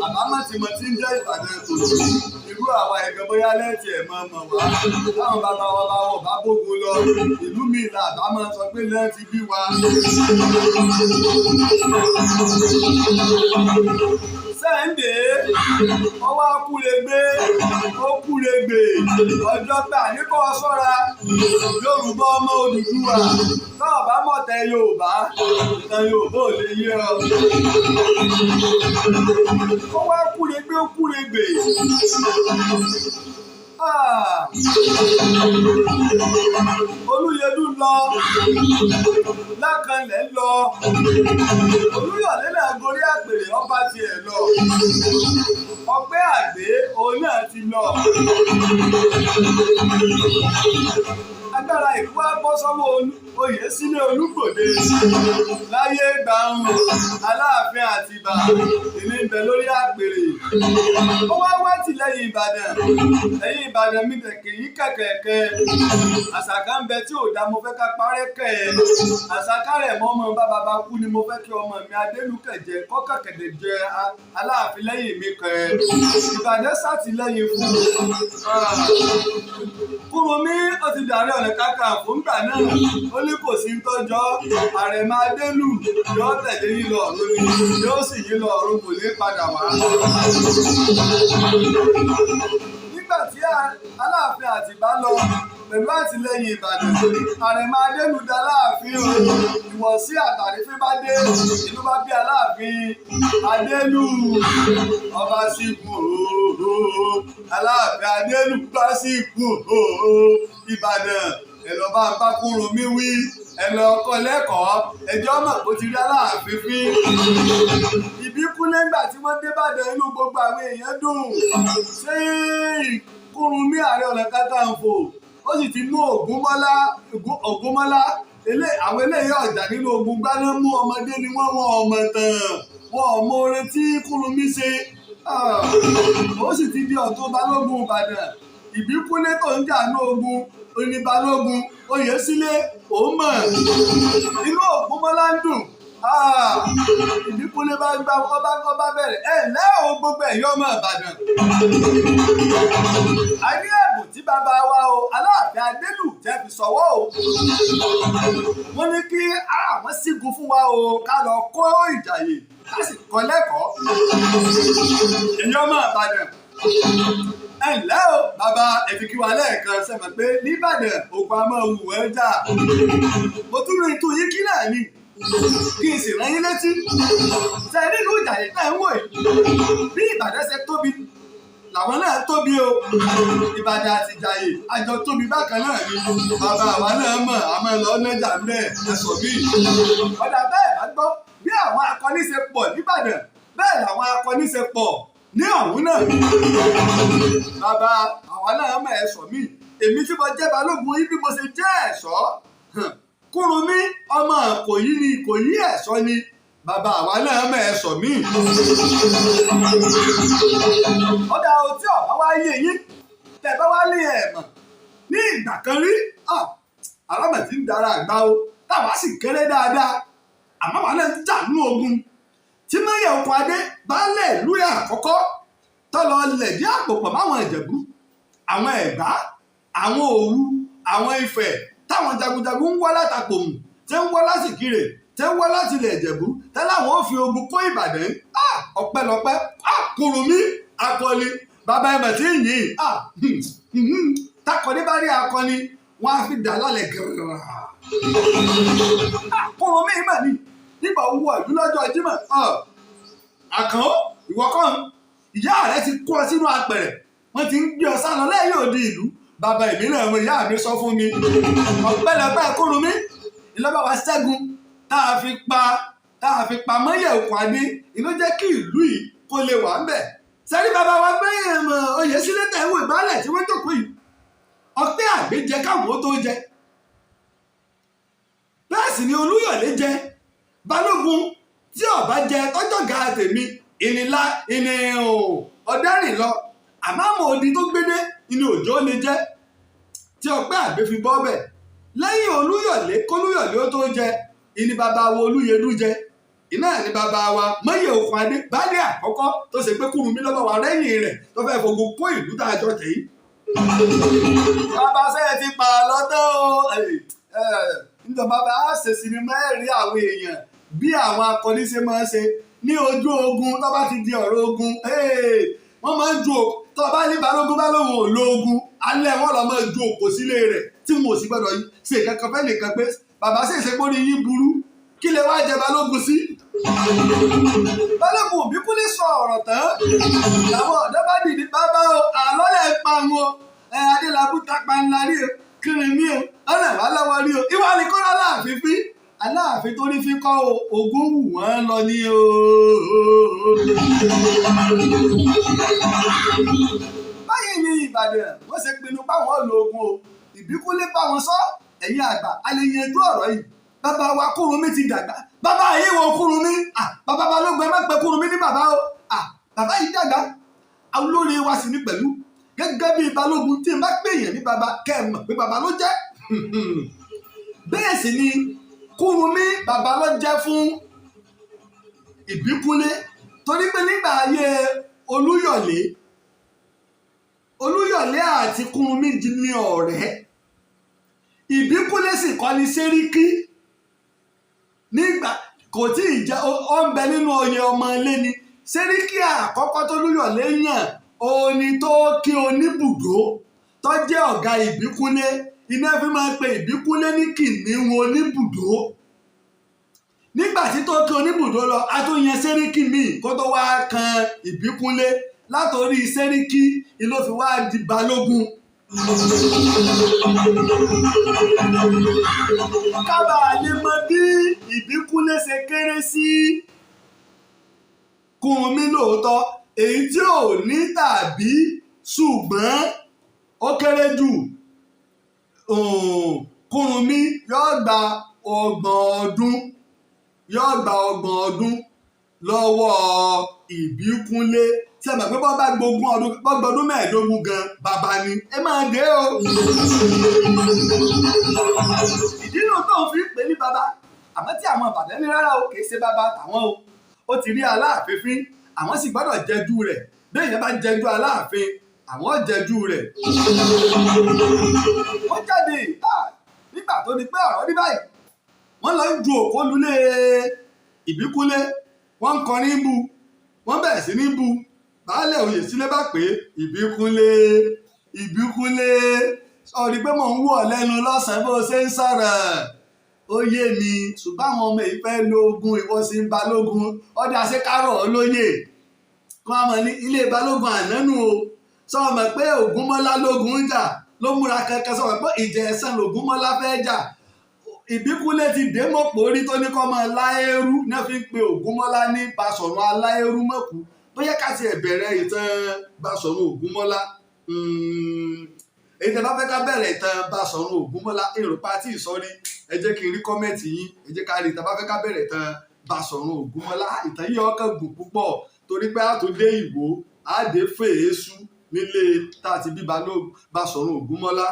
àbámọ̀ tí mo ti ń jẹ́ Ìbàdàn tòní. Irú àwa ẹ̀gàn bóyá lẹ́ẹ̀tì ẹ̀ mọ̀ mọ̀ wá. Táwọn bàbá wa bá wọ̀ bá bógun lọ, ìlú mi là bá máa sọ pé lẹ́ẹ̀tì bí wa. Sẹ́ńdé ọwọ́ akúregbé ó kúregbè ọjọ́ gbà ní kò sọ́ra. Yorùbá ọmọ Odùduwà, tó o bá mọ̀tẹ̀ Yorùbá, ìtàn Yorùbá ò lè yé ọ. Ó wá kúregbé ó kúregbè. Ah! Olúyẹdùn lọ, Lákanlẹ̀ lọ, Olúyọ̀lé náà gorí àpèrè ọba tiẹ̀ lọ, Ọpẹ́ Àgbé òun náà ti lọ. Agbára ìlú wa bọ́ sọ́wọ́ Oyèsílẹ̀ Olúgbòde láyé gbàùn Aláàfin Àtìbà ìní ń bẹ lórí àpèrè. Ó wá wá tìlẹ́yìn Ìbàdàn, ẹ̀yìn Ìbàdàn mi tẹ̀kẹ̀ yí kẹ̀kẹ̀kẹ̀. Àṣàkà ń bẹ tí ò dá, mo fẹ́ ká parẹ́ kẹ̀ ẹ́. Àṣàkà rẹ̀ mọ́ ọmọ bá bàbá kú ni mo fẹ́ kí ọmọ mi Adélùkẹ̀ jẹ kọ́kàkẹ̀dẹ̀ jẹ Aláàfin lẹ́yìn mi kẹ̀ ẹ́. Ìbàdàn ṣàtìlẹ́yìn fún un. Kúrúnmí ó ti dàrí Ọ̀nà Kakanfò ńgbà náà, ó ní kò sí ń tọ́jọ́ Àrẹ̀mọ Adélù yóò tẹ̀lé yín lọ ọ̀run ni, yóò sì yín lọ ọ̀run, kò ní padà wá. Nígbà tí Aláàfin Àtìbá lọ pẹ̀lú àtìlẹ́yìn Ìbàdàn, Àrẹ̀mọ Adélù da Aláàfin o. Ìwọ̀sí àtàrífín bá dé, inú bá bí Aláàfin Adélù, ọba sì kú ooo. Aláàfin Adélù bá sì kú ooo. Ìbàdàn ẹ lọ bá ń bá Kúrúnmí wí, ẹ lọ kọ́ lẹ́kọ̀ọ́, ẹjọ́ mọ̀ kó ti rí Aláàfin fín. Ìbíkúnlé ńgbà tí wọ́n dé Ìbàdàn, inú gbogbo àwọn èèyàn dùn. Ṣé Kúrúnmí Ààrẹ Ọ̀nà Kakanfò ó sì ti mú Ògúnmọ́lá, Ògúnmọ́lá àwọn eléyìí ọ̀jà nínú ogun gbaná mú ọmọdé ni wọ́n, wọ́n ọmọ tán, wọ́n ọmọ oore tí Kúrúnmí ṣe. Ó sì ti di ọ̀tún Balógun Ìbàdàn. Ìbíkúnlé tó ń jà ní ogun oní Balógun Oyèsílẹ̀ òun mọ̀, inú Ògúnmọ́lá ń dùn. Ìbíkúnlé bá gbá ọba ọba bẹ̀rẹ̀ ẹ̀ lẹ́ o gbogbo ẹ̀yọ́ ọmọ Ìbàdàn. A ní ẹ̀bùn tí bàbá wa o Aláàfin Adélù jẹ́ fi sọ̀wọ́ o. Wọ́n ní kí àwọn sígun fún wa o, ká lọ kó Ìjàyè ká sì kọ́ lẹ́kọ̀ọ́. Ẹ̀yọ́ ọmọ Ìbàdàn, ẹ ǹlẹ́ o bàbá, ẹ fi kí wa lẹ́ẹ̀kan sẹ́mọ̀ pé nìbàdàn ògùn àmọ́ wù ẹ́ jà. Mo tún rí itú yín kí náà ni kí n sì rán yín létí. Ṣe nínú Ìjàyè náà ń wò yìí, bí Ìbàdàn ṣe tóbi làwọn náà tóbi o. Ìbàdàn àti Ìjàyè àjọ tóbi bákan náà ni. Bàbá àwa náà mọ̀, àmọ́ lọ nájà ń bẹ́ẹ̀ ẹ̀sọ̀ bí. Ọ̀dà bẹ́ẹ̀ bá gbọ́ bí àwọn akọni ṣe pọ̀ nìbàdàn, bẹ́ẹ̀ làwọn akọni ṣe pọ̀ ní ọ̀hún náà. Bàbá àwa náà mọ̀ ẹ̀sọ̀ mí. Èmi tí mo jẹ́ Balógun yín bí mo ṣe jẹ́ ẹ̀ṣọ́. Kúrúnmí ọmọ Ìkòyí ni, Ìkòyí ẹ̀ṣọ́ ni. Bàbá àwa náà mọ̀ ẹ̀sọ̀ mí. Ọ̀dà o tí ọ̀bá wá yé yín, tẹ̀ bá wá lé ẹ̀ mọ̀ ní ìgbà kan rí, alámọ̀ tí ń dara àgbà o, táwa sì kéré dáadáa, àmọ́ wà náà ń jà nínú ogun. Tí Mọ́yẹ̀ Okun Adé baálé ìlú àkọ́kọ́ tọ́lọ lẹ̀dí àpò pọ̀ máwọn Ìjẹ̀bú, àwọn Ẹ̀gbá, àwọn Òwu, àwọn Ifẹ̀, táwọn jagunjagun ń wá látàpòmù, tẹ́ ń wá lásìkírè, tẹ́ ń wá láti ilẹ̀ Ìjẹ̀bú, tẹ́ láwọn ò fi ogun kó Ìbàdàn. Ọpẹ́lọpẹ́ Kúrúnmí akọni, bàbá ẹ̀mọ̀ tí ń yìn. Takọni bá rí akọni, wọn á fi dà lálẹ́ gírà. Kúrúnmí mà ní nígbà owó ìlú lọ́jọ́ Jímọ̀. Àkànó ìwọ kọ́ ìyá rẹ ti kó ọ sínú apẹ̀rẹ̀, wọ́n ti ń gbé ọ sálọ lẹ́yìn òdi ìlú. Bàbá èmi náà mọ ìyá mi sọ fún mi. Ọpẹ́lọpẹ́ Kúrúnmí ìlọ́ba wa ṣẹ́gun tá a fi pa Mọ́yẹ̀ Okun Adé, ìlú jẹ́ kí ìlú yìí kó lè wà ńbẹ̀. Sẹ́rí bàbá wa gbé Oyèsílẹ̀ tẹ̀ ń wò ìbálẹ̀ tí wọ́n jókòó yìí, ọpẹ́ àgbéjẹ káwọn ó tó jẹ. Bẹ́ẹ̀ Bẹ́ẹ̀ sì ni Olúyọ̀lé jẹ balógun tí ọba jẹ tọ́jọ́gà tèmi ìnìlá ìní ọ̀dẹ́rìn lọ. Àmọ́ àmọ́ odi tó gbédé ìní òjò lè jẹ́ tí ọpẹ́ àgbẹ̀ fi bọ́ bẹ̀. Lẹ́yìn Olúyọ̀lé kólúyọ̀lé ó tó jẹ, ìní bàbá wa Olúyẹdú jẹ. Iná ní bàbá wa Mọ́yẹ̀ Okùn Adé baálé àkọ́kọ́ tó ṣe pé Kúrúnmí lọ́bọ̀ wa rẹ́yìn rẹ̀ tó fẹ́ fogun kó ìlú tá a jọ tẹ̀ yìí. Bàbá sẹ́yìn ti pa lọ́tọ́ o. Nítorí bàbá á ṣe sinimá, ẹ̀rí àwọn èèyàn bí àwọn akọni ṣe máa ń ṣe ní ojú ogun. Tó bá ti di ọ̀rọ̀ ogun, wọ́n máa ń ju òkú. Tó bá ní balógun bá lóun ò lo ogun alẹ́, wọn lọ máa ju òkò sílé rẹ̀ tí wọn ò sì gbọ́dọ̀ ṣe kankan fẹ́ nìkan pé bàbá sì ṣe pórí yín burú, kí lè wá jẹ balógun sí. Balógun Ìbíkúnlé sọ ọ̀rọ̀ tán làwọn ọ̀dọ́ bá dìde. Bàbá o, àlọ́ lẹ̀ ń pa wọn ẹ. Adélábù tapa ńlá rí o, kiri mi o, ọ̀nà wà lọ́wọ́ rí o. Ìwà ni kọ́lá láàfin fín aláàfin tó ní fi kọ́ o, ogun wù wọ́n lọ ní o. Báyìí ní Ìbàdàn wọ́n ṣe pinnu báwọn lo ogun o. Ìbíkúnlé bá wọn sọ, ẹ̀yin àgbà, a lè yanjú ọ̀rọ̀ yìí. Bàbá wa Kúrúnmí ti dàgbà. Bàbá yìí wo Kúrúnmí? Bàbá balógun, ẹ má pe Kúrúnmí ní bàbá o. Bàbá yìí dàgbà, olórí wa sì ní pẹ̀lú gẹ́gẹ́ bí balógun. Tí n bá pè yàn ní bàbá, kẹ́ ẹ mọ̀ pé bàbá ló jẹ́. Bẹ́ẹ̀ sì ni Kúrúnmí bàbá ló jẹ́ fún Ìbíkúnlé, torí pé nígbà ayé Olúyọ̀lé, Olúyọ̀lé àti Kúrúnmí ní ọ̀rẹ́. Ìbíkúnlé sì kọ́ ni sẹ́ríkì nígbà kò tí ì jẹ́. Ó ń bẹ nínú oyè ọmọ ilé ni. Sẹ́ríkì àkọ́kọ́ tó Olúyọ̀lé yàn òní tó kí oníbùdó tó jẹ́ ọ̀gá Ìbíkúnlé. Iná fi máa ń pe Ìbíkúnlé ní kìnìún oníbùdó. Nígbà tí tó kí oníbùdó lọ, a tún yan sẹ́ríkì míì kó tó wá kan Ìbíkúnlé. Látòrí sẹ́ríkì ló fi wá di balógun. Kábàá lè mọ bí Ìbíkúnlé ṣe kéré sí Kúrúnmí lóòótọ́, èyí tí ò ní tàbí ṣùgbọ́n ó kéré jù, Kúrúnmí yóò gba 30 ọdún, yóò gba 30 ọdún lọ́wọ́ Ìbíkúnlé. Tí a mọ̀ pé bọ́ bá gbógun ọdún, bọ́ gbọdún 15 gan, bàbá ni ẹ máa dé o. Ìdí nu tó ń fi pè ní bàbá. Àmọ́ tí àwọn Ìbàdàn ní rárá o, kì í ṣe bàbá tàwọn o. Ó ti rí Aláàfin fín, àwọn sì gbọ́dọ̀ jẹjú rẹ̀. Bẹ́ẹ̀ yẹn bá jẹjú Aláàfin, àwọn jẹjú rẹ̀. Wọ́n jáde nígbà tó di pé ọ̀rọ̀ rí báyìí. Wọ́n lọ ń ju òkó lulẹ̀ Ìbíkúnlé, wọ́n ń kọrin bu, wọ́n bẹ̀rẹ̀ sí ní bu. Baálẹ̀ oyè sílé bá pé, Ìbíkúnlé, Ìbíkúnlé, sọ̀rí pé mò ń wọ̀ lẹ́nu lọ́sàn-án bó ṣe ń sọ̀rọ̀, ó yé mi, ṣùgbọ́n àwọn ọmọ yìí fẹ́ lo ogun, ìwọ sì ń balógun. Ọdẹ àṣekárọ̀ olóyè kí wọ́n mọ̀ ní ilé balógun ànánú o. Sọ mọ̀ pé Ògúnmọ́lá lógun ń jà ló múra kankan, sọ mọ̀ pé ìjà ẹ̀sán lògúnmọ́lá fẹ́ jà. Ìbíkúnlé ti dé mọ̀pọ̀ orí tó ní kọ́ mọ́ láérú náà fi ń pe Ògúnmọ́lá ní Basọ̀run aláérú mọ̀kú. Bóyá ká tiẹ̀ bẹ̀rẹ̀ ìtàn Basọ̀run Ògúnmọ́lá. Èyí tẹ́ bá fẹ́ ká bẹ̀rẹ̀ ìtàn Basọ̀run Ògúnmọ́lá, èrò pa tí ìsọ̀rí, ẹ jẹ́ kí n rí comment yín. Ẹ jẹ́ ká rí ìtàn bá fẹ́ ká bẹ̀rẹ̀ ìtàn Basọ̀run Ògúnmọ́lá. Ìtàn yìí ọkàn gùn púpọ̀ torí pé a tún dé Ìwó, a dé Fèésù nílé tá a ti bí Basọ̀run Ògúnmọ́lá.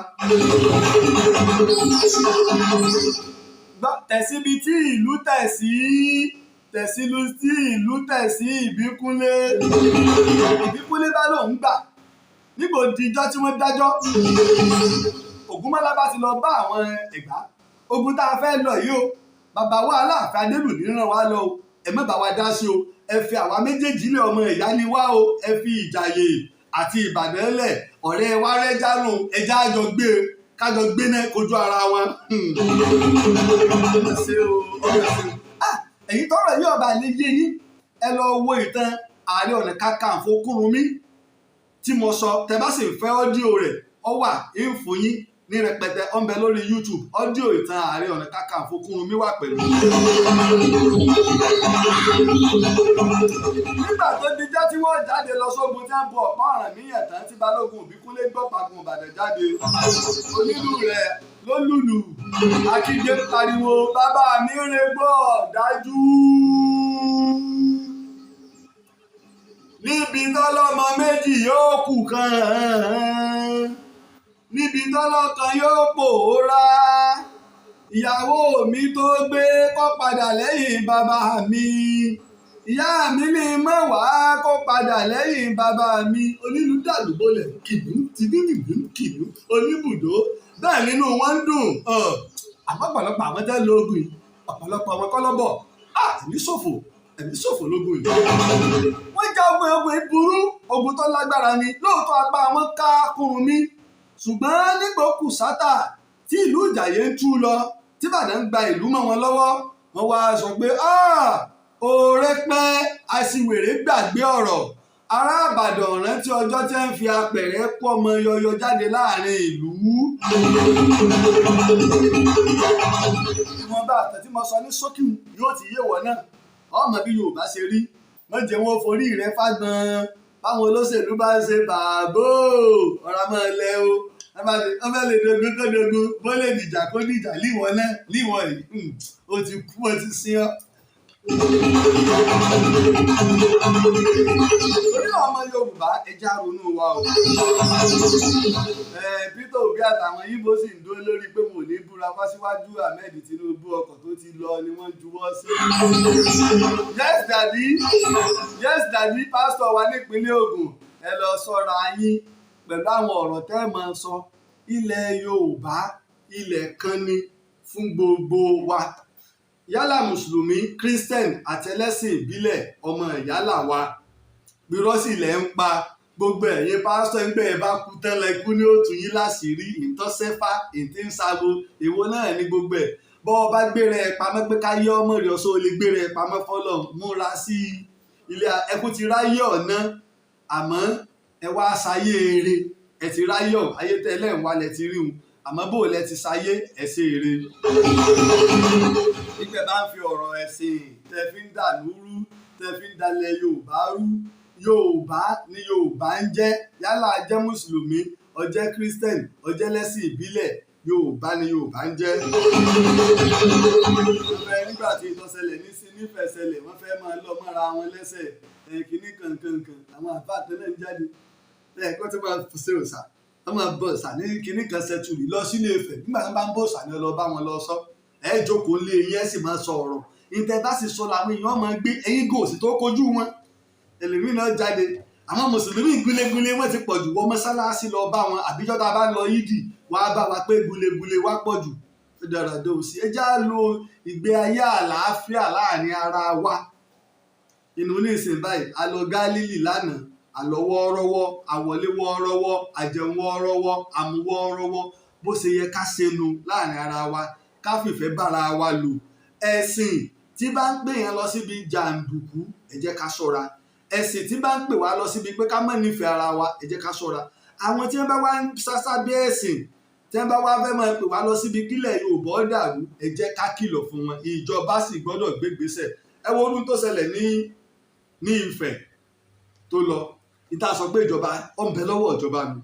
Tẹ̀síbi tí ìlú tẹ̀ sí, tẹ̀sílu tí ìlú tẹ̀ sí Ìbíkúnlé. Ìbíkúnlé bá lòun gbà. Nígbò dijọ́ tí wọ́n dájọ́, Ògúnmọ́lá bá ti lọ bá àwọn Ẹ̀gbá. Ogun tá a fẹ́ lọ yìí o, bàbá wa Aláàfin Adélùní ràn wá lọ o, ẹ má bá wa dá sí o, ẹ fi àwa méjèèjì lé, ọmọ ìyá ni wá o, ẹ fi Ìjàyè àti Ìbàdàn lẹ̀, ọ̀rẹ́ wa rẹ́jánù, ẹja àjọ gbé kájọ gbé náà kojú ara wọn. Ẹ̀yin tọ́rọ̀ yìí ọba lè yé yín, ẹ lọ wo ìtàn Ààrẹ Ọ̀nà Kakanfò Kúrúnmí tí mo sọ. Tẹ bá sì ń fẹ́ audio rẹ̀, ọ wà ń fún yín ní rẹpẹtẹ, ó ń bẹ lórí YouTube. Audio ìtàn Ààrẹ Ọ̀nà Kakanfò Kúrúnmí wà pẹ̀lú. Nígbà tó dijọ́ tí wọ́n jáde lọ sógun, tí wọ́n bu ọ̀pá Ọ̀rànmíyàn tán, tí Balógun Ìbíkúnlé gbọ́ pagun Ìbàdàn jáde, onílù rẹ̀ Ló lùlù, akígbe pariwo, bàbá mi ń regbó dájú níbi tọ́lọ́mọ méjì yóò kù kan, níbi tọ́lọ́kan yóò pòórá. Ìyàwó mi tó gbé kó padà lẹ́yìn bàbá mi, ìyá mi ní mọ̀ wá kó padà lẹ́yìn bàbá mi. Onílù dàlúbọ̀lẹ̀ kìnnú tìbí kìnnú oníbùdó. Bẹ́ẹ̀ nínú wọn ń dùn. Àmọ́ ọ̀pọ̀lọpọ̀ àwọn tẹ́ lo oògùn yìí, ọ̀pọ̀lọpọ̀ àwọn kọ́lọ́bọ̀, ẹ̀mí ṣòfò, ẹ̀mí ṣòfò lógun yìí. Wọ́n já ogun, ogun yìí burú, ogun tó lágbára ni lóòótọ́. Apá wọn ká Kúrúnmí, ṣùgbọ́n nígbà ó kù sátà tí ìlú Ìjàyè ń tú lọ, tí Ìbàdàn gba ìlú mọ́ wọn lọ́wọ́, wọ́n wá sọ pé oore pẹ́, aṣiwèrè gbàgbé ọ̀rọ̀. Ará Ìbàdàn rántí ọjọ́ tí wọ́n fi apẹ̀rẹ̀ kó ọmọ yọyọ jáde láàrin ìlú. Ìwọ̀nba àtẹ̀ tí mo sọ ní ṣókí yóò ti yé wọ náà, ọmọ bí Yorùbá ṣe rí. Wọ́n jẹ́ wọn forí rẹ̀ fágbọ́n. Báwọn olóṣèlú bá ń ṣe bàbó ọ̀rá máa lẹ o, wọ́n fẹ́ lè dogun kó dogun, bó lè dìjà kó dìjà. Líwọ náà líwọ yìí, ó ti kú, ó ti sin ọ́. Torí àwọn ọmọ Yorùbá, ẹja ronú wa o. Peter Obi àtàwọn Yíbo sì ń dúró lórí pé wọn ò ní búra fásiwájú Ahmed Tinubu. Ọkọ̀ tó ti lọ ni wọ́n juwọ́ sí. Yes daddy, yes daddy. Pásítọ̀ wa nípínlẹ̀ Ògùn, ẹ lọ sọ́ra yín pẹ̀lú àwọn ọ̀rọ̀ tẹ́ ẹ máa sọ. Ilẹ̀ Yorùbá, ilẹ̀ kan ni fún gbogbo wa, yálà mùsùlùmí, christian àti ẹlẹ́sìn ìbílẹ̀, ọmọ ìyá wa. Irọ́ sì lẹ̀ ń pa gbogbo ẹ̀yin pásítọ̀. Ń gbẹ̀ ẹ bá kú tán lẹ kú ní òtún yín láṣìírí ìtọ́sẹ́fà ìtí ń sago. Èwo náà ní gbogbo ẹ̀? Bọ́ ọ bá gbéra ẹ pamọ́ pé ká yé ọmọ rẹ̀ ọ̀ṣọ́, lè gbéra ẹ pamọ́ fọlọ́. Múra sí ilé ẹkú ti ráyè ọ̀nà, àmọ́ ẹ wá ṣayé eré. Ẹ ti ráyè ọ̀ ayé tẹ́lẹ̀ ń wálẹ̀ ti rí un, àmọ́ bó lẹ ti ṣayé ẹ ṣe eré. Nígbà bá ń fi ọ̀rọ̀ ẹ̀sìn tẹ fi ń dà lúrú, tẹ fi ń dalẹ̀ Yorùbá rú, Yorùbá ni Yorùbá ń jẹ́. Yálà jẹ́ mùsùlùmí, ó jẹ́ christian, ó jẹ́ lẹ́sìn ìbílẹ̀, Yorùbá ni Yorùbá ń jẹ́. Wọ́n fẹ́ nígbà tí ìtọ́sẹ̀lẹ̀ ní sí nífẹ̀ẹ́ ṣẹlẹ̀, wọ́n fẹ́ máa lọ mọ́ra wọn lẹ́sẹ̀ kínní kankankan. Àwọn àbá tẹ́lẹ̀ ń jáde ẹ̀ kó tó máa ṣe òòṣà, wọ́n máa bọ òòṣà ní kínní kan ṣẹtùrì lọ sílé Ifẹ̀. Nígbà tí wọ́n bá ń bọ òòṣà ni ọ lọ bá wọn lọ sọ. Ẹ jókòó lé yín, ẹ sì máa sọ ọ̀rọ̀ ìtẹ́ bá sì sọ làwọn èèyàn máa gbé. Ẹ̀yin gòsì tó kojú wọn, ẹlòmíì náà jáde. Àwọn mùsùlùmí gúlégúlé wọn ti pọ̀ jù. Wọ mọ́sálásí lọ bá wọn, àbíjọ́ tá a bá lọ yídì wàá bá wa pé gúlégúlé wá pọ̀ jù. Dáradá òsì, ẹ já lo ìgbé ayé àlàáfíà láàrin ara wa. Inú ní ìsìn báyìí, a lọ Gálílì lánàá, àlọ́ wọ́ọ́rọ́wọ́, àwọlé wọ́ọ́rọ́wọ́, àjẹun wọ́ọ́rọ́wọ́, àmú wọ́ọ́rọ́wọ́. Bó ṣe yẹ ká ṣe nu láàrin ara wa, ká fìfẹ́ bára wa lò. Ẹ̀sìn tí bá ń pè yẹn lọ síbi jàǹdùkú, ẹ jẹ́ ká ṣọ́ra. Ẹ̀sìn tí bá ń pè wá lọ síbi pé ká má nífẹ̀ẹ́ ara wa, ẹ jẹ́ ká ṣọ́ra. Àwọn tí wọ́n bá wá ń sásá bí ẹ̀sìn, tí wọ́n bá wá fẹ́ máa pè wá lọ síbi kílẹ̀ Yorùbá ó dàrú, ẹ jẹ́ ká kìlọ̀ fún wọn. Ìjọba sì gbọ́dọ̀ gbégbésẹ̀. Ẹ wo ọdún tó ṣẹlẹ̀ ní Ifẹ̀ tó lọ ìta, sọ pé ìjọba ó ń bẹ lọ́wọ́ ìjọba mi.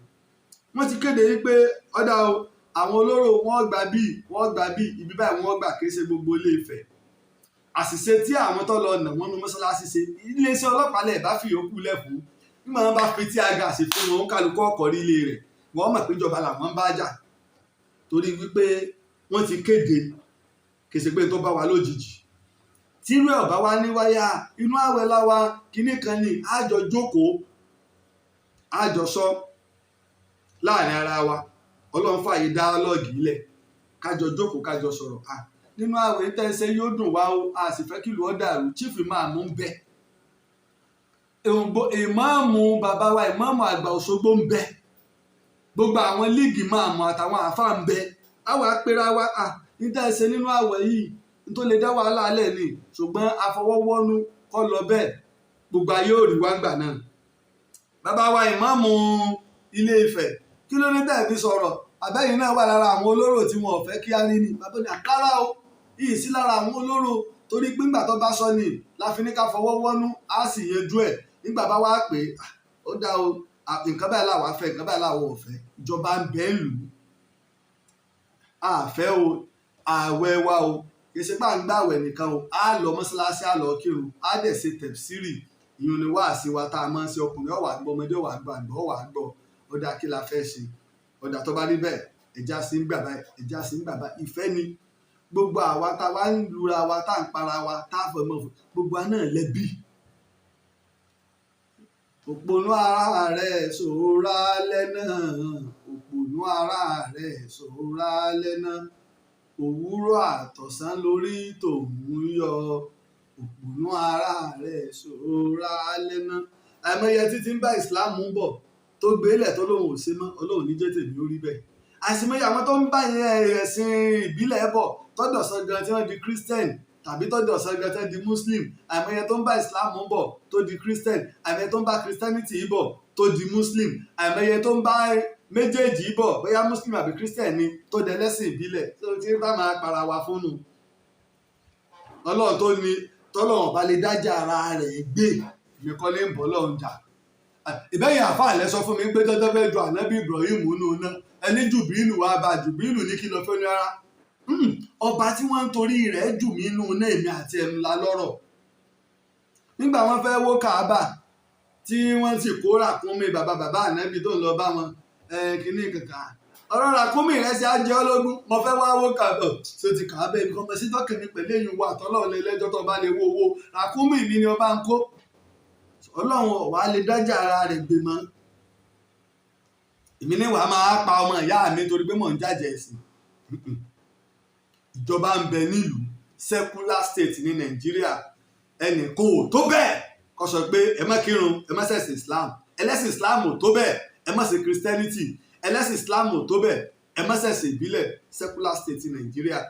Wọ́n ti kéde wípé ọ̀dà o, àwọn olóró wọ́n gbà bíi wọ́n gbà bíi ibi báyìí wọ́n gbà, kì í ṣe gbogbo Ilé Ifẹ̀. Àṣìṣe tí àwọn tó lọ nà wọ́n nu mọ́ṣáláṣí ṣe, iléeṣẹ́ ọlọ́pàá lẹ̀ bá fi yòókù lẹ̀ fún. Nígbà wọn bá fi tí aga sí fún wọn, kálukú ọkọ̀ rí ilé rẹ̀, wọ́n mọ̀ pé ìjọba làwọn ń bá jà, torí wípé wọ́n ti kéde, kì í ṣe pé tó bá wa lójijì. Tírú ẹ̀ ọ̀bá wa ní wáyà inú àwẹ̀ láwa kinní kan ní àjọ jókòó, àjọ sọ láàrin ara wa. Ọlọ́run fààyè dialogue lẹ̀, kájọ jókòó, kájọ sọ̀rọ̀. À nínú àwẹ̀ tẹ́sẹ̀ yóò dùn wá o, a sì fẹ́ kí ìlú ó dàrú. Chief imam ń bẹ, ìmáàmù bàbá wa, ìmáàmù àgbà Òṣogbo ń bẹ, gbogbo àwọn league ìmáàmù àtàwọn àáfàá ń bẹ. Àwa pera wa à níta ẹsẹ̀ nínú àwẹ̀ yìí tó lè dá wàhálà alẹ́ ni, ṣùgbọ́n àfọwọ́wọ́nú kọ́ lọ bẹ́ẹ̀. Gbogbo ayé ò rí wá gbà náà. Bàbá wa ìmáàmù Ilé Ifẹ̀, kí ló ní tẹ̀ fi sọ̀rọ̀? Àbẹ́yìn náà wà lára àwọn olóró tí wọn ò fẹ́ kí á rí ni? Bàbá ní àkàrà o, yìí sí lára àwọn olóró, torí pé ńgbà tó bá sọ ni láfi ní ká fọwọ́ wọ́nú, á sì yanjú ẹ̀. Nígbà bá wá pé ó dá o, nǹkan báyìí làwa fẹ́, nǹkan báyìí làwa ò fẹ́, ìjọba ń bẹ́ẹ̀ lù ú. Àfẹ́ o, ààwẹ̀ wa o, kì í ṣe pé à ń gbààwẹ̀ nìkan o. Á lọ mọ́ṣáláṣí, á lọ kírun, á dẹ̀ ṣe tẹ̀síìrì. Ìyẹn ni wáàsí wa tá a máa ń ṣe. Ọkùnrin ọ̀wà gbọ́, ọmọdé ọ̀wà gbọ́, àgbà ọ̀wà gbọ́. Ó dáa, kí la fẹ́ ṣe? Ọ̀dà, tó bá rí bẹ́ẹ̀, ẹja sí ń gbà báyìí, ẹja sí ń gbà báyìí. Ìfẹ́ ni gbogbo àwa tá a wá ń lura wa, tá à ń para wa, tá a fọmọ fún gbogbo wa náà lẹ́bí. Òpònú ara rẹ̀ ṣòra lẹ́nà, òpònú ara rẹ̀ ṣòra lẹ́nà, òwúrọ̀ àtọ̀sán lórí tòun yọ, òpònú ara rẹ̀ ṣòra lẹ́nà. Àìmọye títí ń bá ìsìláàmù bọ̀ tó gbélẹ̀ tó lóun ò ṣe mọ́. Ọlọ́run ní jẹ́ tèmi ó rí bẹ́ẹ̀. Àìsìmọye àwọn tó ń bá ẹ̀sìn ìbílẹ̀ bọ̀ tọ́dọ̀sán gan tí wọ́n di Christian, tàbí tọ́dọ̀sán gan tí wọ́n di Muslim. Àìmọye tó ń bá Islam bọ̀ tó di Christian, àìmọye tó ń bá Christianity bọ̀ tó di Muslim, àìmọye tó ń bá méjèèjì bọ̀, bóyá Muslim àbí Christian ni, tó dẹlẹ́sìn ìbílẹ̀ tó ti bá máa para wa fún nu. Ọlọ́run tó ní tọ́lọ́run bá lè dájà ara rẹ̀ gbé, èmi kọ́ lè ń bọ́ lọ́run jà. Ìbẹ́yìn àfáà lẹ sọ fún mi pé tọ́jọ́ fẹ́ ju ànábì Ibrahim nù náà, ẹni Jùbìlù wá bá Jùbìlù ní kí lọ fẹ́ ní rárá. Ọba tí wọ́n ń torí rẹ̀ jù mí nù náà, èmi àti ẹnu la lọ́rọ̀. Nígbà wọ́n fẹ́ wó Káàbà, tí wọ́n sì kó ràkúnmí bàbá bàbá ànábì tó ń lọ bá wọn kínní kankan, ọ̀rọ̀ ràkúnmí rẹ̀ ṣe á jẹ́ ọlọ́gbọ́n. Mo fẹ́ wá wó Káàbà, ṣé ti Káàbà? Èmi kan mọ̀ sí tọ́kì mi pẹ̀lú èyí wà tọ́lọ́run lẹ́jọ́ tó bá lè wo owó ràkúnmí mi ni ọba ń kó. Ọlọ́run ọ̀wá lè dájà ara rẹ̀ gbé mọ́. Èmi ní wàá máa pa ọmọ ìyá mi torí pé mò ń jàjẹ́ ẹ̀sìn. Ìjọba ń bẹ nílùú, secular state ní Nàìjíríà. Ẹnì kò tó bẹ́ẹ̀ kó sọ pé ẹ má kírun, ẹ má ṣẹ̀sìn Islam. Ẹlẹ́sìn Islam ò tó bẹ́ẹ̀, ẹ má ṣe Christianity. Ẹlẹ́sìn Islam ò tó bẹ́ẹ̀, ẹ má ṣẹ̀sìn ìbílẹ̀. Secular state ní Nàìjíríà,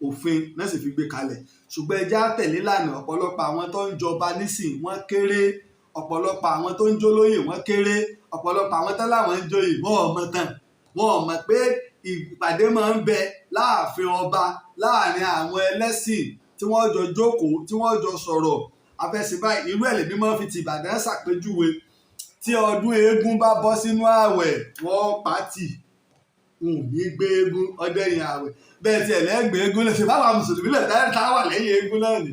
òfin náà sì fi gbé kalẹ̀. Ṣùgbọ́n ẹ já tẹ̀lé lànà. Ọ̀pọ̀lọpọ̀ àwọn tó ń jọba nísìn wọ́n kéré, ọ̀pọ̀lọpọ̀ àwọn tó ń jólóyè wọ́n kéré, ọ̀pọ̀lọpọ̀ àwọn tó láwọn ń joyè wọ́n ò mọ̀ tán. Wọ́n ò mọ̀ pé ìpàdé máa ń bẹ láàfin ọba láàrin àwọn ẹlẹ́sìn, tí wọ́n jọ jókòó, tí wọ́n jọ sọ̀rọ̀ afẹ́sìn báyìí. Irú ẹ̀ lèmi máa ń fi ti Ìbàdàn ṣàpèjúwe. Tí ọdún eégún bá bọ́ sínú ààwẹ̀, wọ́n pàtì n ò ní gbé eégún ọdẹyìn ààwẹ̀. Bẹ́ẹ̀ tí ẹlẹ́gbẹ̀ẹ́ eégún lè ṣe báwa mùsùlùmí lè tá wà lẹ́yìn eégún náà ni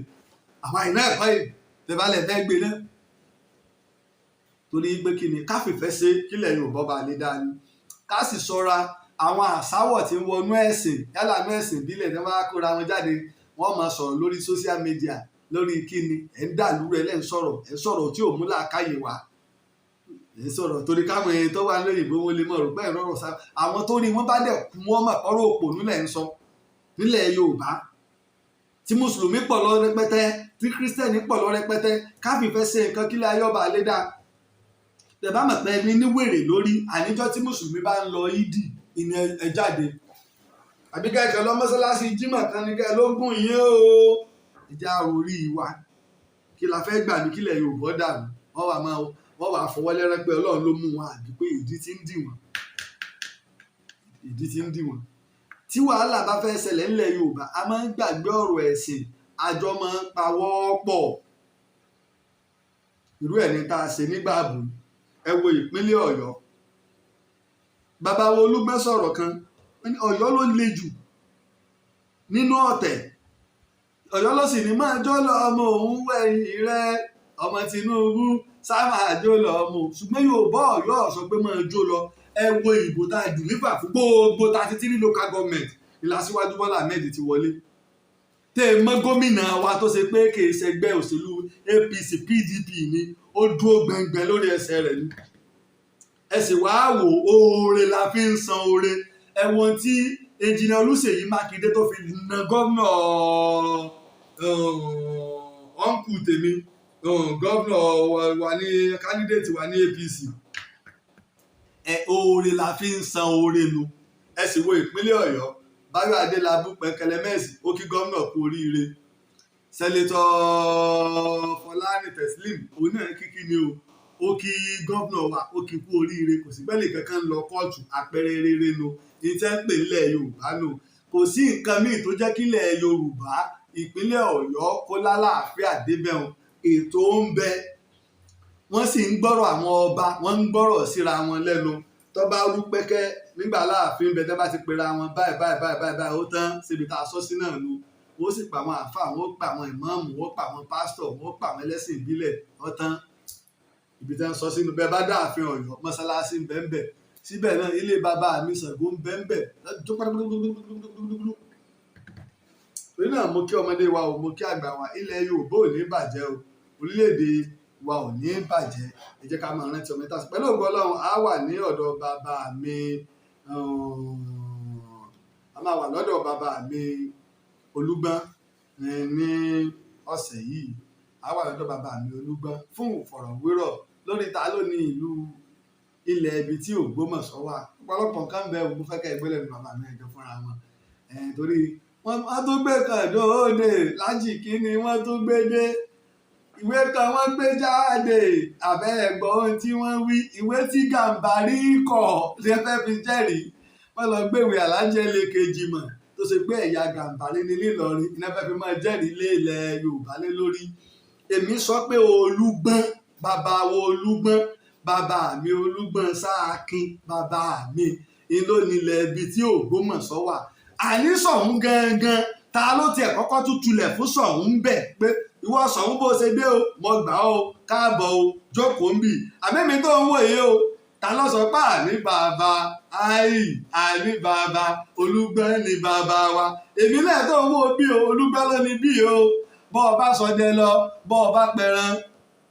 àwa iná ẹ̀kọ́ yìí tẹ̀bálẹ̀ fẹ́ gbé náà. Torí pé kí ni káfífẹ́ ṣe kílẹ̀ Yorùbá bá lè dáa ni. Ká sì ṣọ́ra àwọn àsáwọ̀ tí ń wọnú ẹ̀sìn, yálà nú ẹ̀sìn ìbílẹ̀ tí wọ́n bá kóra wọn jáde, wọ́n máa sọ̀rọ̀ lórí social media. Lórí kíni? Ẹ̀ ń dà lúrú ẹ̀ lẹ́ ń sọ̀rọ̀, ẹ̀ ń sọ̀rọ̀ tí ò mú làákàyè wá. Ẹ̀ ń sọ̀rọ̀ torí káwọn èèyàn tó wà lóyìnbó wọn lè mọ̀ rò pé ẹ̀rọ sá. Àwọn tó rí wọn bá dẹ̀ kú, wọ́n mọ̀ ọ̀rọ̀ òpònú lẹ̀ ń sọ. Nílẹ̀ Yorùbá tí mùsùlùmí pọ̀ lọ rẹpẹtẹ, tí kírísítẹ́nì pọ̀ lọ rẹpẹtẹ, káfífẹ́ ṣe nǹkan kílẹ̀ ayọ́ba lé dáa. Tẹ̀bá mọ̀ pé ẹni ní wèrè lórí, àníjọ́ tí mùsùlùmí bá ń lọ ìdí ìní ẹ jáde, àbí kẹ́kẹ́ lọ mọ́sálásí jímọ̀ kan ní kẹ́ ló gùn yín o. Ìjà orí wa, kí la fẹ́ gbà ní kílẹ̀ Yorùbá dànù? Wọ́n wà máa wọ́n wà fọwọ́ lẹ́rẹ́ pé Ọlọ́run ló mú wọn, àbí pé ìdí tí ń dì wọ́n, ìdí tí ń dì wọ́n. Tí wàhálà bá fẹ́ ṣẹlẹ̀ ńlẹ̀ Yorùbá, a máa ń gbàgbé ọ̀rọ̀ ẹ̀sìn, àjọ máa ń pawọ́ pọ̀. Irú ẹ̀ ní tá a ṣe nígbà ààbò. Ẹ wo ìpínlẹ̀ Ọ̀yọ́. Bàbá wo Olúgbọ́n sọ̀rọ̀ kan, Ọ̀yọ́ ló le jù nínú ọ̀tẹ̀. Ọ̀yọ́ ló sì ní máa jó lọ, ọmọ òun wẹ̀yìn rẹ, ọmọ Tinubu sá máa jó lọ ọmọ òun. Ṣùgbọ́n Yorùbá Ọ̀yọ́ sọ pé máa jó lọ. Ẹ wo ìbò tá a deliver fún gbogbo 33 local government, ìlàsíwájú Bọ́lá Ahmed ti wọlé. Tẹ́ ẹ mọ́ gómìnà wa tó ṣe pé kì í ṣẹgbẹ́ òṣèlú APC, PDP ni, ó dúró gbẹngbẹ lórí ẹsẹ̀ rẹ̀ ni. Ẹ sì wá wò, oore la fi ń san oore. Ẹ wo ohun tí engineer Olúṣèyí Mákindé tó fi na gómìnà, uncle tèmi, gómìnà wa ní candidate wa ní APC. Ẹ oore la fi ń san oore nu. Ẹ sì wo ìpínlẹ̀ Ọ̀yọ́, Báyọ̀ Adélábù pẹ̀kẹlẹmẹ́sì, ó kí gómìnà kú oríire. Senator Fọlárin Teslim, òun náà kíkí ni o, ó kí gómìnà wa, ó kí kú oríire. Kò sí bẹ́ẹ̀ kankan lọ kóòtù. Àpẹẹrẹ rere nu ní tẹ́ ń pè nílẹ̀ Yorùbá nù. Kò sí nǹkan míì tó jẹ́ kílẹ̀ Yorùbá, ìpínlẹ̀ Ọ̀yọ́ kó lálàáfíà débẹ̀ wọn. Ètò ń bẹ, wọ́n sì ń gbọ́rọ̀ àwọn ọba, wọ́n ń gbọ́rọ̀ síra wọn lẹ́nu. Tó bá rú pẹ́kẹ́ Nígbà Aláàfin bẹ, tẹ́ bá ti pera wọn báyìí báyìí báyìí báyìí báyìí, ó tán síbi tá a sọ sí náà nu. Wọ́n sì pa àwọn àáfàá, wọ́n pa àwọn ìmáàmù, wọ́n pa àwọn pásítọ̀, wọ́n pa àwọn ẹlẹ́sìn ìbílẹ̀. Ó tán ibi tí wọ́n sọ sínú. Bẹ́ẹ̀ bá dáàfin Ọ̀yọ́, mọ́sálásí ń bẹ ń bẹ̀ síbẹ̀ náà, ilé bàbá mi Ṣàngó ń bẹ ń bẹ̀. Torí náà, mo kí ọmọdé wa o, mo kí àgbà wa. Ilẹ̀ Yorùbá ò ní bàjẹ́ o, orílẹ̀-èdè wa ò ní bàjẹ́. Ẹ jẹ́ ká máa rántí ọmọ ìtàsí. Pẹ̀lú ògo Ọlọ́run, á wà ní ọ̀dọ̀ bàbá mi, a máa wà lọ́dọ̀ bàbá mi Olúgbọ́n ní ọ̀sẹ̀ yìí. A wà lọ́dọ̀ bàbá mi Olúgbọ́n fún ìfọ̀rọ̀wérọ̀ lórí ta ló ní ìlú ilẹ̀ ibi tí Ògbómọ̀ṣọ́ wà. Ọ̀pọ̀lọpọ̀ nǹkan bẹ́ẹ̀, mo fẹ́ kẹ́ ẹgbẹ́ lẹ́nu bàbá mi ẹ̀jọ̀ fúnra wọn, torí wọ́n tún gbé kan dóde lájì. Kí ni wọ́n tún gbé dé? Ìwé kan wọ́n gbé jáde, àbẹ́ ẹ̀gbọ́n ohun tí wọ́n wí? Ìwé tí Gàmbàrí kọ̀ ní fẹ́ fi jẹ́rìí. Wọ́n lọ gbéwèé Alájẹ lẹ́kejì mọ̀ tó ṣe pé ẹ̀yà Gàmbàrí ní Nílọrin iná fẹ́ fi máa jẹ́rìí lé ilẹ̀ Yorùbá lé lórí. Èmi sọ pé Olúgbọ́n, bàbá wo Olúgbọ́n, bàbá mi Olúgbọ́n Sáàkín, bàbá mi ìlú nílẹ̀ ibi tí Ògbómọ̀ṣọ́ wà. Àní Ṣọ̀ún gangan, ta ló tiẹ̀ kọ́kọ́ tún tulẹ̀ fún Ṣọ̀ún bẹ̀ pé ìwọ Ṣọ̀ún, bó ṣe dé o, mo gbà ó, káàbọ̀ o, jókòó ń bì? Àmẹ́mi tó ń wò yìí o, ta ló sọ pé àní bàbá ayi, àní bàbá Olúgbọ́n ni bàbá wa? Èmi náà tó ń wò bí o, Olúgbọ́n ló ní bí o. Bọ́ ọ bá sọdẹ lọ, bọ́ ọ bá pẹran,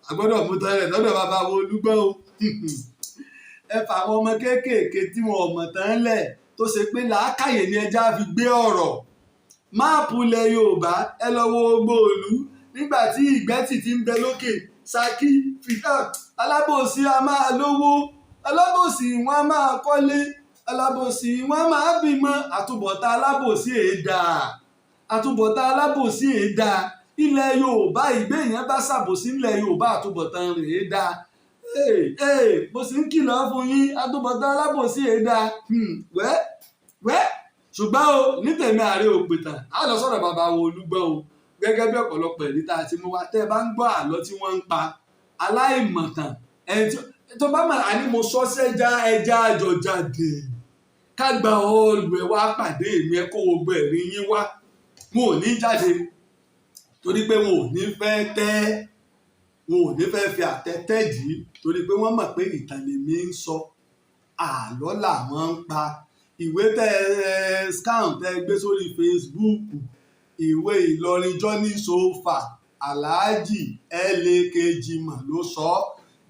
àgbọ́dọ̀ mú tán rẹ̀ lọ́dọ̀ bàbá wo Olúgbọ́n o. Ẹ fà àwọn ọmọ kéékèèké tí wọn ò mọ̀ tán lẹ̀, tó ṣe pé làákàyè ni ẹja fi gbé ọ̀rọ̀. Map ilẹ̀ Yorùbá, ẹ lọ wo gbogbo ìlú nígbà tí Ìgbẹ́tì ti ń bẹ lókè Ṣakí fìfà. Alábòsí a máa lówó, alábòsí wọn a máa kọ́lé, alábòsí wọn a máa bímọ. Àtúbọ̀tán alábòsí èé àtúbọ̀tán alábòsí èé ilẹ̀ Yorùbá, ìgbéyàn bá ṣàbòsí ilẹ̀ Yorùbá, àtúbọ̀tán rèé dáa. Mo sì ń kìlọ̀ fún yín, àtúbọ̀tán alábòsí èé dáa. Wẹ́ wẹ́, ṣùgbọ́n o ní tèmi, ààrẹ òpìtàn á lọ sọ̀rọ̀ bàbá wo Olúgbọ́n o, gẹ́gẹ́ bí ọ̀pọ̀lọpọ̀ ẹ̀rí tá a ti mú wá. Tẹ́ ẹ bá ń gbọ́ àlọ́ tí wọ́n ń pa, aláìmọ̀tàn ẹni tó bá mọ̀, àní mo sọ sẹ́ja ẹja àjọ jáde ká gba ọ̀ọ́lù ẹ̀ wá pàdé mi, ẹ kó gbogbo ẹ̀rí yín wá. Wọn ò ní jáde torí pé wọn ò ní fẹ́ tẹ́, wọn ò ní fẹ́ fi àtẹ tẹ́jì, torí pé wọ́n mọ̀ pé ìtàn lèmi ń sọ, àlọ́ làwọn ń pa. Ìwé tẹ́ ẹ scan, tẹ́ ẹ gbé sórí Facebook, ìwé Ìlọrin Journey So Far, Alhaji L.A.K. Jimoh ló sọ ọ́.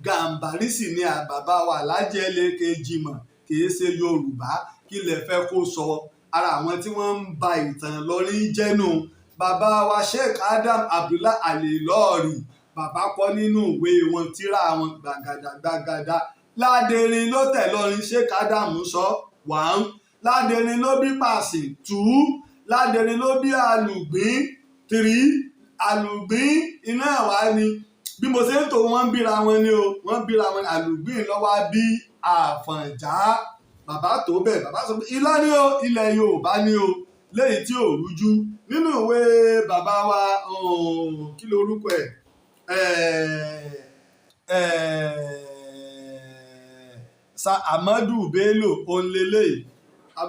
Gàǹbàrí sì ni bàbá wa Alhaji L.A.K. Jimoh, kì í ṣe Yorùbá. Kí lẹ fẹ́ kó sọ? Ara àwọn tí wọ́n ń ba ìtàn Ìlọrin jẹ́ nù. Bàbá wa Sheikh Adam Abdullah Al-Ilory, bàbá kọ nínú ìwé wọn, tírà wọn, gbàgàdà gbàgàdà, Ládẹrin ló tẹ̀ lọ́rin. Sheikh Adam sọ one, Ládẹrin ló bí Pàṣìn two, Ládẹrin ló bí Alùgbín three. Alùgbín iná ẹ̀wá ni bí mo ṣe ń tò, wọ́n ń bíra wọn ni o, wọ́n ń bíra wọn. Alùgbín lọ́wọ́ bí Àfọ̀njá. Bàbá tó bẹ̀, bàbá sọ pé ilá ni o, ilẹ̀ Yorùbá ni o, léyìí tí ò rújú nínú ìwé bàbá wa. Kí lorúkọ ẹ̀? Sa Ahmadu Bello onlele.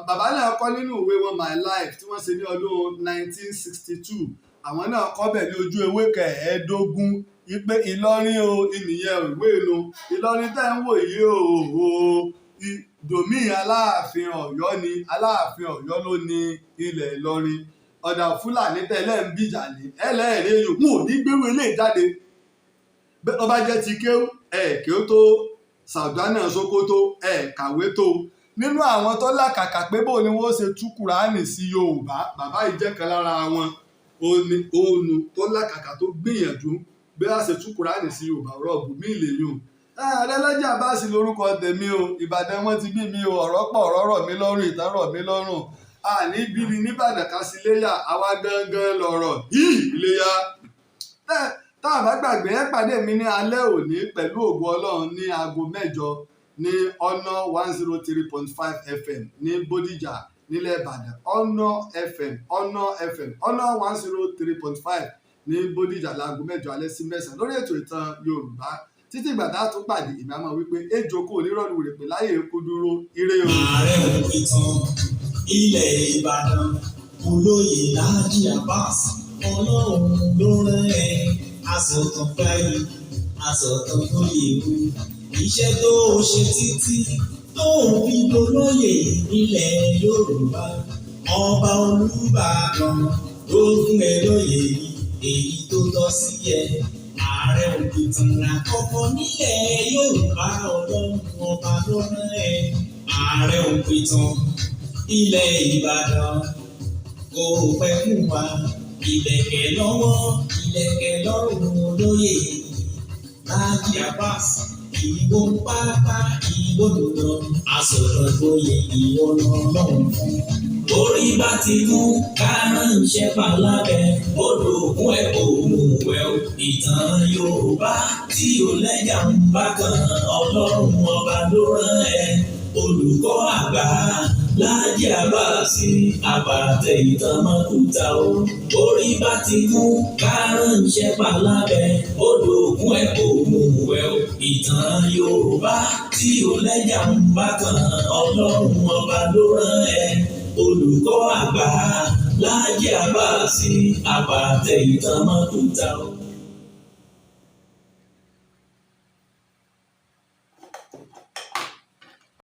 Bàbá náà kọ nínú ìwé wọn, My Life, tí wọ́n ṣe ní ọdún 1962. Àwọn náà kọ bẹ̀ ní ojú ewé 15 wípé Ìlọrin o, ìnìyẹn ìwé inú Ìlọrin tẹ́ ń wò yìí o, dòmí Aláàfin Ọ̀yọ́ ni. Aláàfin Ọ̀yọ́ ló ní ilẹ̀ Ìlọrin. Ọ̀dà Fúlàní tẹ́lẹ̀ ń bìjà ní ẹlẹ́ẹ̀rẹ́ yòó, wọn ò ní gbérú eléyìí jáde. Ó bá jẹ́ ti kéwú ẹ̀, kéwú tó Sàdánà Sókótó ẹ̀ kàwé tó nínú àwọn tó làkàkà pé bó ni wọ́n ṣe tú Kùránì sí Yorùbá, bàbá yìí jẹ́ kan lára wọn. Ònu tó làkàkà, tó gbìyànjú bí a ṣe tú Kùránì sí Yorùbá. Ọ̀rọ̀ bùnmí ìlèyùn. Ààrẹ Lọ́jà Àbáàsì lórúkọ tèmi o. Ìbàdàn wọn ti bí mi o. Ọ̀rọ̀ pọ̀, ọ̀rọ̀ rọ̀ mí lọ́rùn, ìtàn rọ̀ mí lọ́rùn. Àní bí ni nìbàdàn ká sí léyà, àwa gangan lọ̀rọ̀ yìí iléyà. Tá a bá gbàgbé, ẹ pàdé mi ní alẹ́ òní pẹ̀lú ògo Ọlọ́run ní aago 8 ní ọ̀nà 103.5 FM ní Bódìjà nílẹ̀ Ìbàdàn. Ọ̀nà FM, ọ̀nà FM, ọ̀nà 103.5 ní Bódìjà, láago 8 alẹ́ sí 9, lórí ètò Ìtàn Yorùbá. Títí ìgbà tá a tún pàdé, ìgbà máa wípé ejò kò ní rọ́ọ̀lù rè pé láyé kó dúró. Ire o. Ààrẹ òpìtàn ilẹ̀ Ìbàdàn, olóyè Láàjì Abbas, Ọlọ́run ló rán ẹ. Asọ̀tàn gbáyé, asọ̀tàn lóye o. Iṣẹ́ tó o ṣe títí tó o fi dolóyè ilẹ̀ Yorùbá, ọba Olúbàdàn ló fún ẹ lóyè èyí tó tọ́ sí ẹ. Ààrẹ òpìtàn àkọ́kọ́ nílẹ̀ Yorùbá, Ọlọ́run ọba ló rán ẹ. Ààrẹ òpìtàn ilẹ̀ Ìbàdàn, kò pẹ́ fún wa. Ìlẹ̀kẹ̀ lọ́wọ́, ìlẹ̀kẹ̀ lọ́rùn, olóyè Láàjì Abbas. Ìwọ ń pápá, ìwọ lòdò, asọ̀rọ̀ gboyè, ìwọ lọ́lọ́run fún. Orí bá ti mú kárànṣẹ́ palábẹ́ odò ògùn ẹ̀ kò mú wẹ̀ o. Ìtàn Yorùbá tí ò lẹ́jà ń bá kan, Ọlọ́run ọba ló rán ẹ. Olùkọ́ àgbà Láàjì Àbáàsì, àbàtẹ ìtàn mọ́kúta o. Orí bá ti mú kárànṣẹ́ palábẹ́ odò ògùn ẹ̀ kò mú wẹ̀ o. Ìtàn Yorùbá tí ò lẹ́jà ń bá kan, Ọlọ́run ọba ló rán ẹ. Olùkọ́ àgbà Láàjì Àbáàsì, àbàtẹ ìtàn mọ́kúta o.